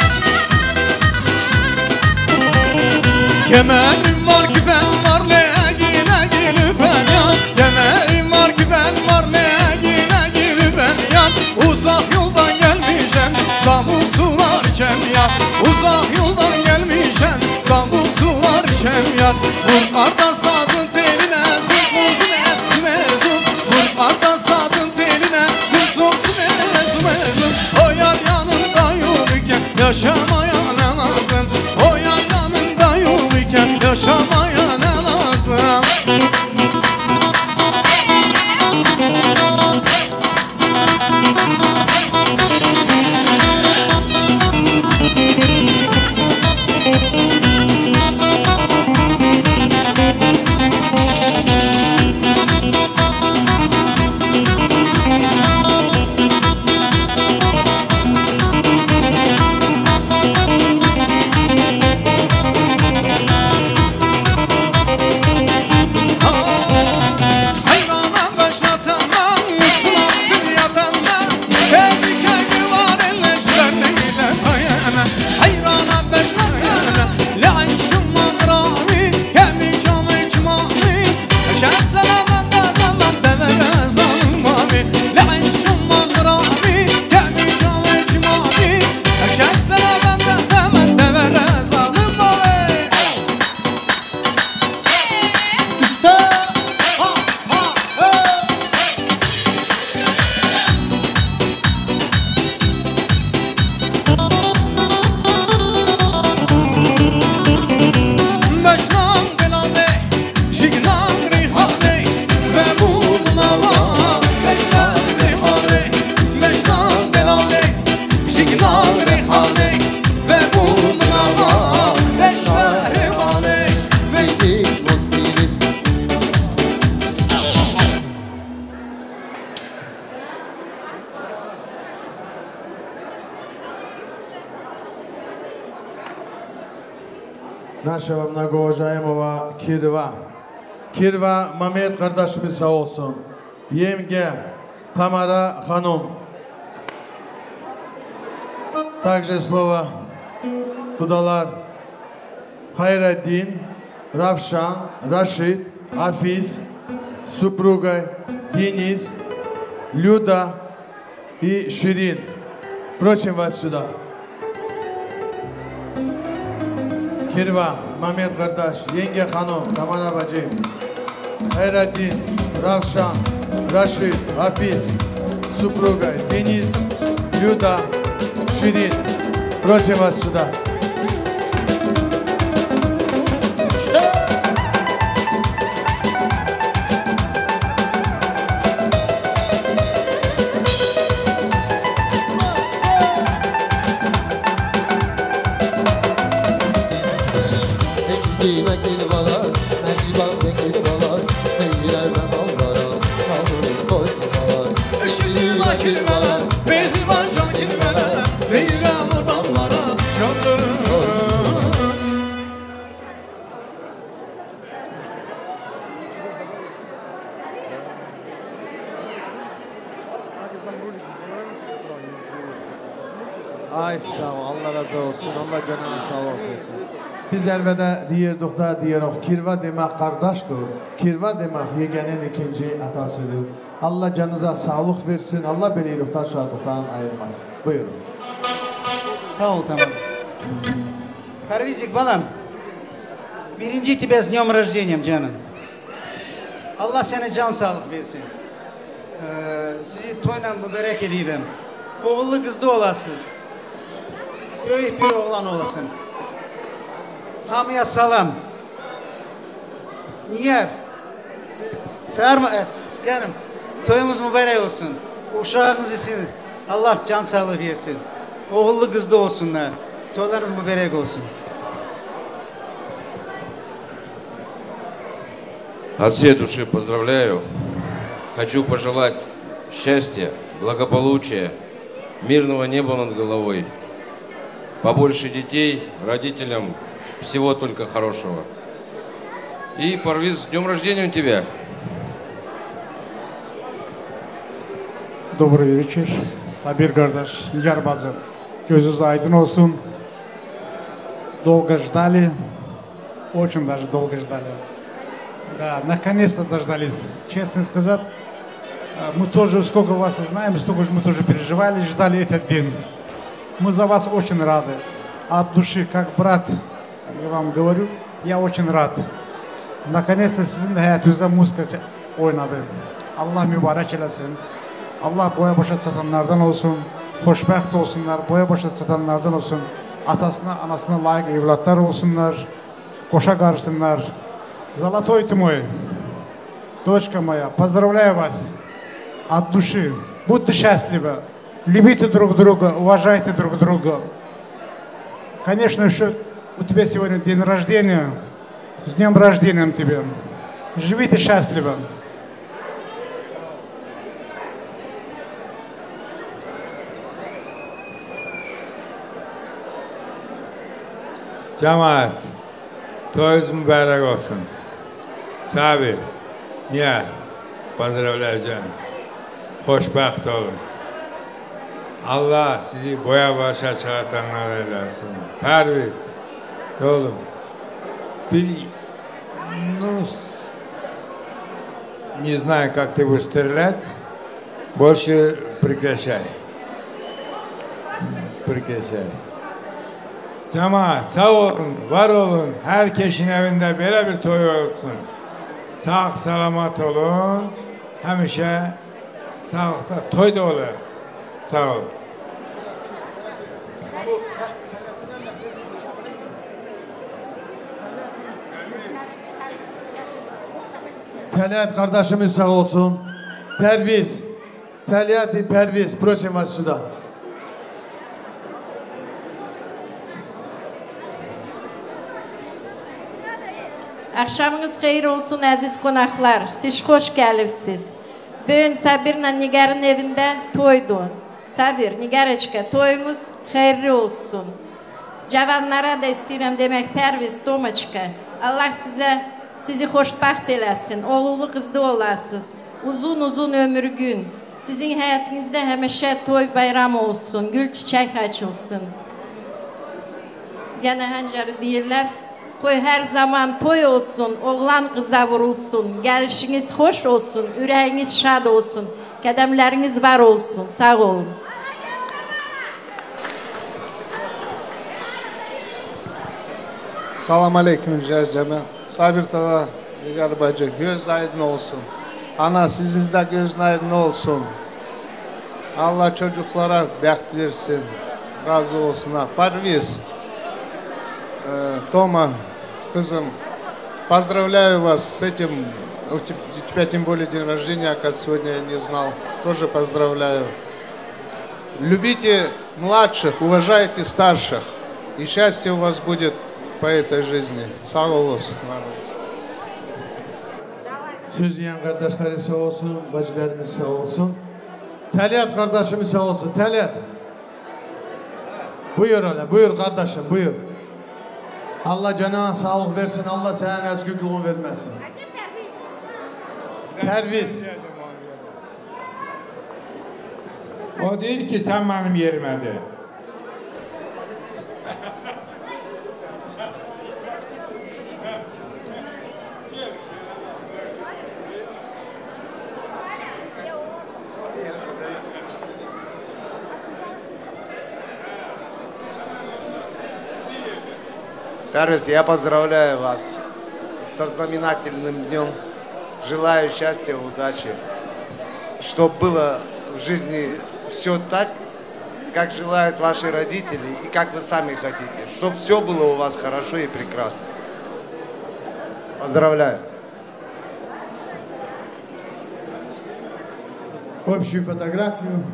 Kemerim var küpem var le gile gülüpen yan. Kemerim var küpem var le gile gülüpen yan. Uzak yoldan gelmişem, samur sular içem ya. Uzak yoldan gelmişem, samur sular içem ya. Vur karda sazın teline, zum zum zum zum. Vur karda sazın teline, zum zum zum zum. O yar yanında yok iken yaşamaya ne lazım? O yar yanında yok iken yaşamaya ne lazım? Нашего многоуважаемого Kirva. Kirva Mehmet kardeşimiz sağ olsun. Yenge Tamara Hanım. Также слово Kudalar Hayreddin, Ravşan, Raşid, Hafiz, супругой Денис, Люда и Ширин. Просим вас сюда. Kirva, Mehmet kardeş, Yenge Hanım, Tamara Bacı, Hayreddin, Ravşan, Raşid, Hafiz, супругой Денис, Люда, Ширин. Просим вас сюда. Ay sağ ol, Allah razı olsun, Allah canına sağlık versin. Biz əlvədə deyirdik da, deyirik, Kirva demək qardaşdır, Kirva demək yegenin ikinci atasıdır. Allah canınıza sağlık versin, Allah belə iyilikdən, şadlıqdan ayırmasın. Buyurun. Sağ ol, tamam. Parvizik, balam, birinci тебя с днем рождения, canım. Allah sənə can sağlık versin. Sizi toyla mübarək eləyirəm. Oğullu qızlı olasınız. Böyük bir oğlan olasın. Hamıya salam. Niyer? Ferma, canım, toyumuz mübarək olsun. Uşağınız için Allah can sağlığı versin. Oğullu qızlı olsunlar. Toylarınız mübarək olsun. От всей души поздравляю. Хочу пожелать счастья, благополучия, мирного неба над головой, побольше детей, родителям всего только хорошего. И, Парвиз, с днем рождения тебя! Добрый вечер, Сабир kardeş, Nigar bacı. Gözünüz aydın olsun. Долго ждали, очень даже долго ждали. Да, наконец-то дождались. Честно сказать, мы тоже, сколько вас знаем, столько же мы тоже переживали, ждали этот день. Мы за вас очень рады. От души, как брат, я вам говорю, я очень рад. Наконец-то sizin də həyatınızda muzika oynadı. Allah mübarək eləsin. Allah boya başa çatanlardan olsun, xoşbəxt olsunlar, boya başa çatanlardan olsun, atasına, anasına layiq evlatlar olsunlar, qoşa qarışsınlar. Золотой ты мой, дочка моя, поздравляю вас от души. Будьте счастливы, любите друг друга, уважайте друг друга. Конечно, еще у тебя сегодня день рождения. С днем рождения тебе. Живите счастливо. Cemaat, toyunuz mübarək olsun. Sabir, Niyar, поздравляю canım. Xoşbəxt olun. Allah sizi boya başa çıkartanlar eylesin. Perviz, oğlum, bir, ну, не знаю, как ты будешь стрелять, больше прекращай. Прекращай. Cemaat, sağ olun, var olun, herkesin evinde belə bir toy olsun. Sağ salamat olun, həmişə sağlıqda toy da olur. Sağ olun. Tələt kardeşimiz sağ olsun. Perviz, Tələt и Perviz, просим вас сюда. Axşamınız xeyir olsun əziz qonaqlar. Siz xoş gəlibsiz. Bugün Sabirlə Nigarın evində toydu. Sabir, Nigarочка, toyunuz xeyirli olsun. Cavanlara da istəyirəm demək, Pərviz, Tomaçka, Allah sizi xoşbəxt eləsin, oğullu qızlı olasınız. Uzun-uzun ömür gün. Sizin həyatınızda həmişə toy bayram olsun, gül çiçək açılsın. Yenə həncəri deyirlər, qoy hər zaman toy olsun, oğlan qıza vurulsun, gəlişiniz xoş olsun, ürəyiniz şad olsun, qədəmləriniz var olsun. Sağ olun. Salam aleyküm cəmə. Sabir Tala, Nigar bacı, göz aydın olsun. Ana sizin de gözün aydın olsun. Allah çocuklara bəxt versin. Razı olsun. Parviz, Тома, kızım, поздравляю вас с этим. У тебя тем более день рождения, оказывается, сегодня я не знал. Тоже поздравляю. Любите младших, уважайте старших. И счастье у вас будет по этой жизни. Sağ olun. Söz diyen kardeşleri sağ olsun, bacılarımız sağ olsun. Təliyat kardeşimiz sağ olsun. Təliyat. Buyur öyle, buyur kardeşim, buyur. Allah canına sağlık versin, Allah senin özgürlüğünü vermesin. Perviz. O deyir ki, sen benim yerime de. Карлос, я поздравляю вас со знаменательным днем. Желаю счастья, удачи. Чтобы было в жизни все так, как желают ваши родители и как вы сами хотите. Чтобы все было у вас хорошо и прекрасно. Поздравляю. Общую фотографию.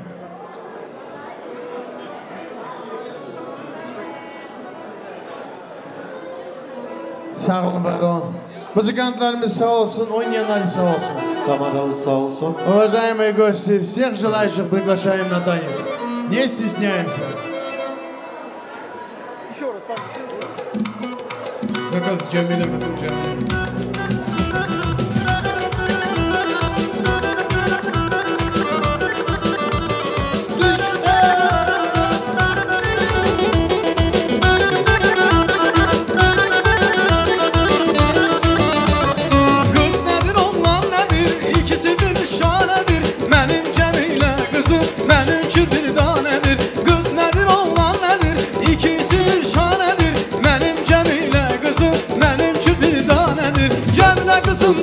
Sağ olun, var olun. Музыкантlarımız sağ olsun, oynayanlar sağ olsun. Командамız sağ olsun. Уважаемые гости, всех желающих приглашаем на танец. Не стесняемся. Еще раз. Заказ Джамиля, kızım Джамиля.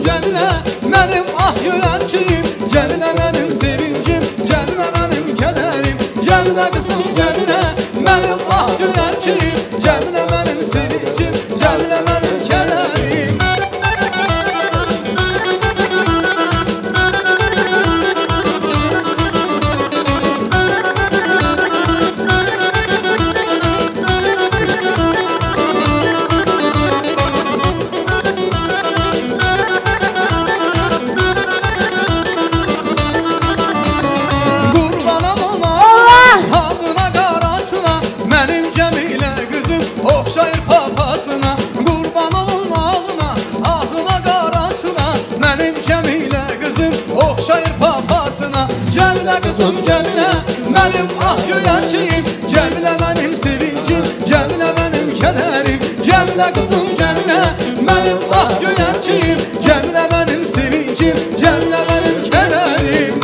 Cəmilə, mənim ah göyərçiyim, Cəmilə mənim sevincim, Cəmilə mənim kədərim. Cəmilə qızım Cəmilə, mənim ah göyərçiyim, Cəmilə mənim sevincim, Cəmilə mənim kədərim. Cəmilə qızım Cəmilə, mənim ah göyərçiyim, Cəmilə mənim sevincim, Cəmilə mənim kədərim. Cəmilə qızım Cəmilə, mənim ah göyərçiyim, Cəmilə mənim sevincim, Cəmilə mənim kədərim.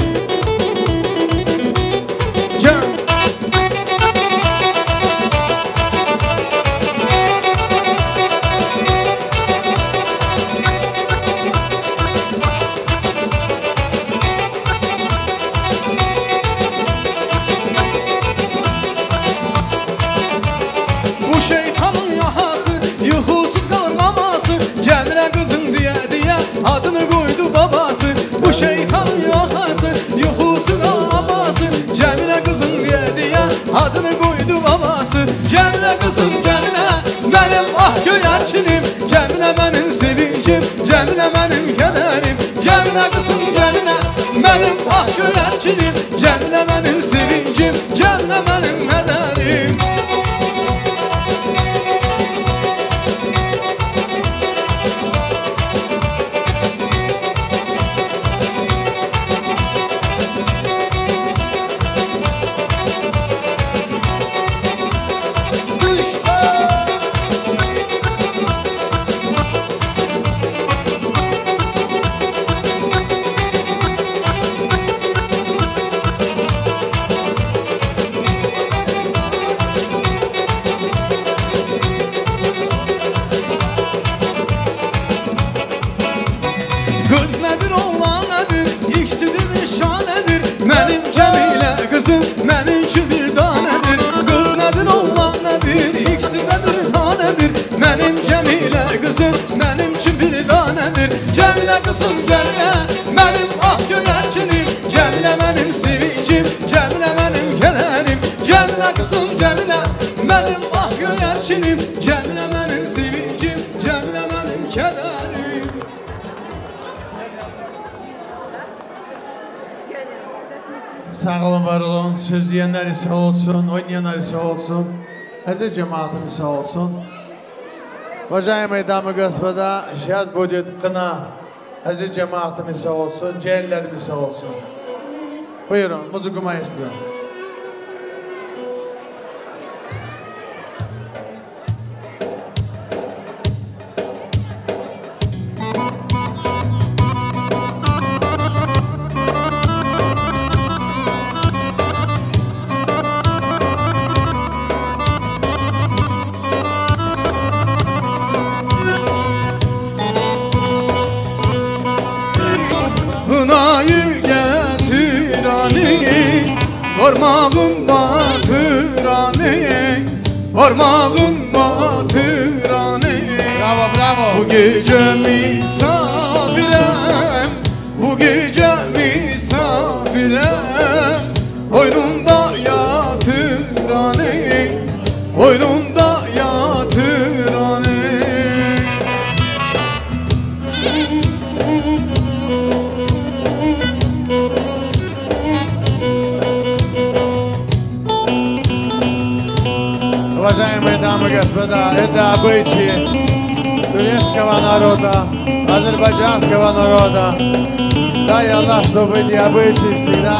Adını qoydu babası. Cəmilə qızım Cəmilə, mənim ah göyərçinim, Cəmilə mənim sevincim, Cəmilə mənim kədərim. Cəmilə qızım Cəmilə, mənim ah göyərçinim, Cəmilə mənim sevincim, Cəmilə mənim kədərim. Mənim Cəmilə qızım mənim üçün bir danədir. Qız nədir, oğlan nədir, ikisi də bir tanədir. Mənim Cəmilə qızım mənim üçün bir danədir. Cəmilə qızım Cəmilə, mənim ah göyərçinim. Cəmilə mənim sevincim, Cəmilə mənim kədərim. Cəmilə qızım Cəmilə, mənim ah göyərçinim. Cəmilə mənim sevincim, Cəmilə mənim kədərim. Sağ olun, var olun. Söz diyenler ise olsun, oynayanlar ise olsun. Aziz cemaatimiz sağ olsun. Уважаемые дамы и господа, сейчас будет qına. Aziz cemaatimiz sağ olsun, cehillerimiz sağ olsun. Buyurun, müzik maestro. Hınayı getir ani, parmağın batır ani, parmağın batır ani. Bravo, bravo. Bu gece misafirem, bu gece misafirem. Koynumda yatır ani, koynumda yatır ani. Уважаемые дамы и господа, это обычаи турецкого народа, азербайджанского народа. Дай Аллах, чтобы эти обычаи всегда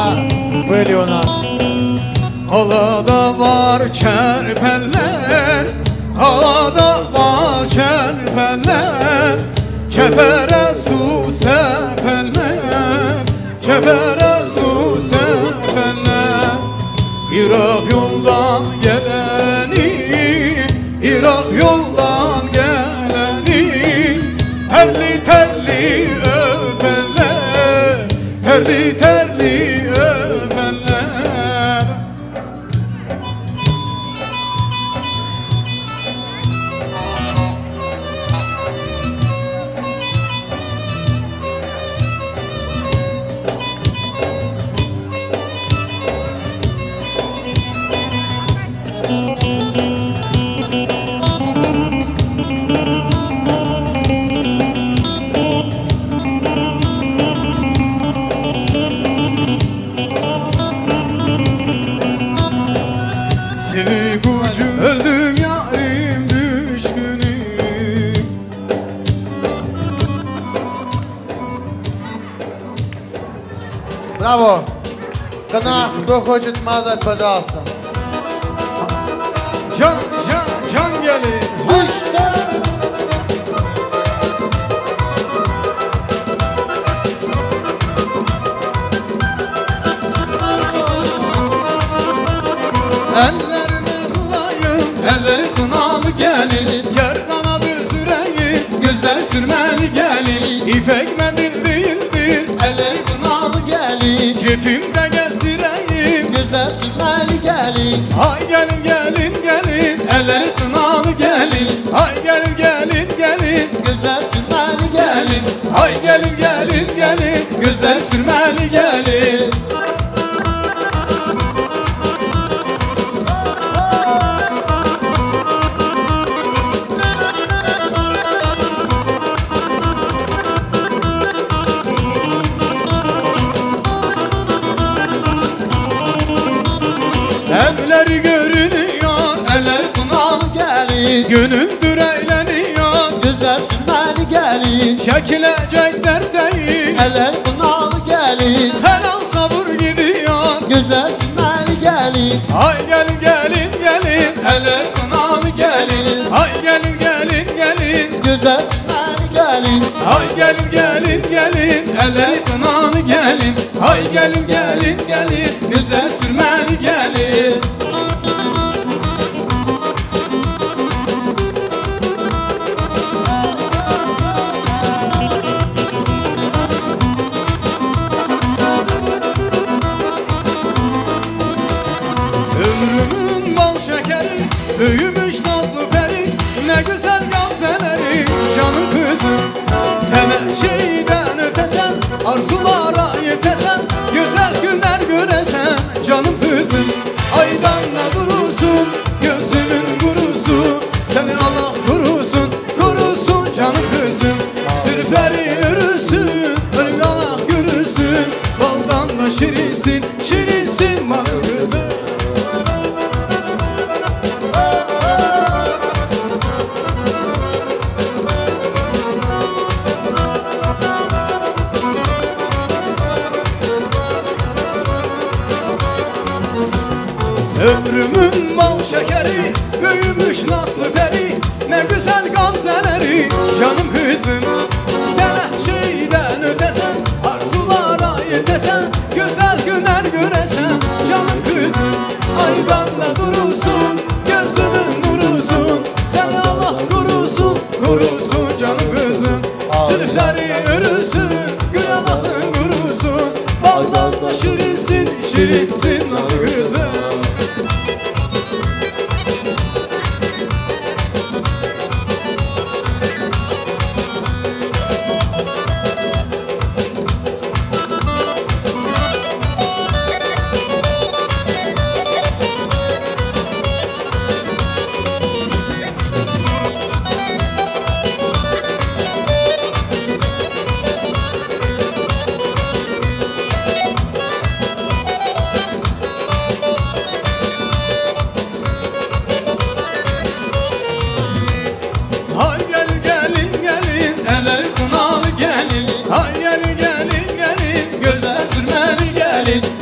были у нас. Qalada var kərpələr, qalada var kərpələr. Kəpərə su səpələr, kəpərə su səpələr. İraq yoldan gələni, İraq yoldan gələni. Tərli tərli öpənlər, tərli tərli öpənlər. Öldüm yarim düşkünü. Bravo. Qına, кто хочет мазать, пожалуйста. Can, can, can gelin. Ellerine bulayım, elleri kınalı gelin. Gerdanadır süreyi, gözleri sürmeli gelin. İpek mendil değildir, elleri kınalı gelin. Cebimde gezdireyim, gözler sürmeli gelin. Ay gelin gelin gelin, elleri kınalı gelin. Ay gelin gelin gelin, gözler sürmeli gelin. Ay gelin gelin gelin, gözler sürmeli gelin. Evleri görünüyor, eller kınalı gelin. Gönüldür eğleniyor, gözler sürmeli gelin. Çekilecek dert değil, eller kınalı gelin. Helal sabır gidiyor, gözler sürmeli gelin. Ay gelin gelin gelin, eller kınalı gelin. Ay gelin gelin gelin, gözler sürmeli gelin. Ay gelin gelin gelin, eller kınalı gelin. Ay gelin gelin gelin, gözler sürmeli gelin. Ömrümün bal şəkəri, böyümüş nazlı pəri, nə gözəl qamzələri, canım qızım. Sən hər şeydən ötəsən, arzulara yetəsən, gözəl günlər görəsən, canım qızım. Aydan da durusun, gözümün nurusun, səni Allah qorusun, qorusun canım qızım. Zülfləri örüsün, gül Allahın qurusun, baldan da şirinsin, şirinsin nazlı qızım.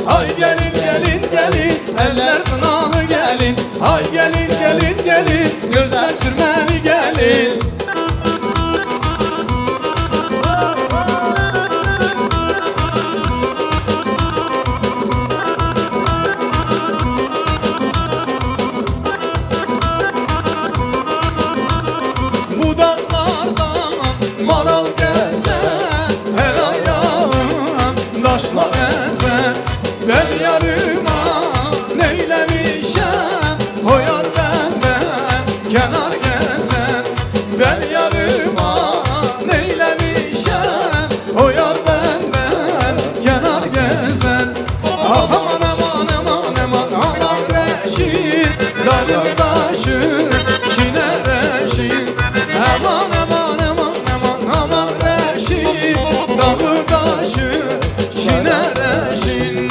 Ay gelin gelin gelin, eller kınalı gelin. Ay gelin gelin gelin, gözler sürmeli gelin. Budaklardan maral gezer, her ayağım taşla ezer. Ben yarıma neylemişem, o yar benden kenar gezer. Ben yarıma neylemişem, o yar benden kenar gezer. Ah aman aman aman aman aman reşit, darı taşı çine reşit. Aman aman aman aman aman reşit, darı taşı çine reşit.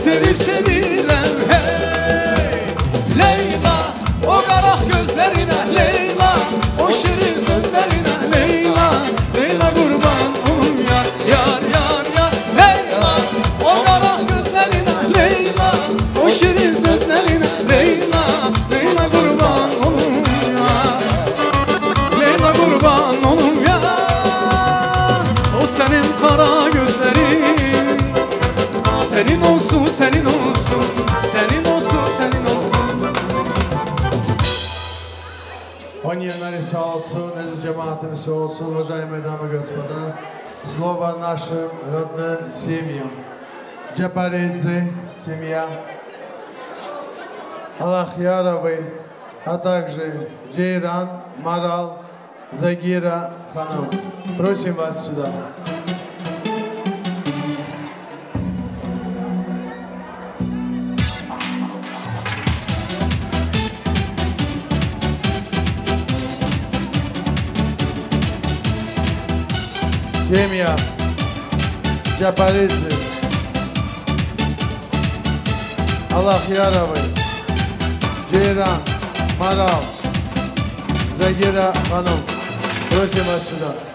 Sevip sevip Sağ olsun, əziz cemaatimiz sağ olsun, уважаемые дамы и господа. Слово нашим родным семьям. Джапаридзе, семья, Аллахьяровы, а также Джейран, Марал, Загира, Ханум. Просим вас сюда. Семья Джапаридзе, Аллахьяровы, Джейран, Марал, Загира Ханум. Просим вас сюда.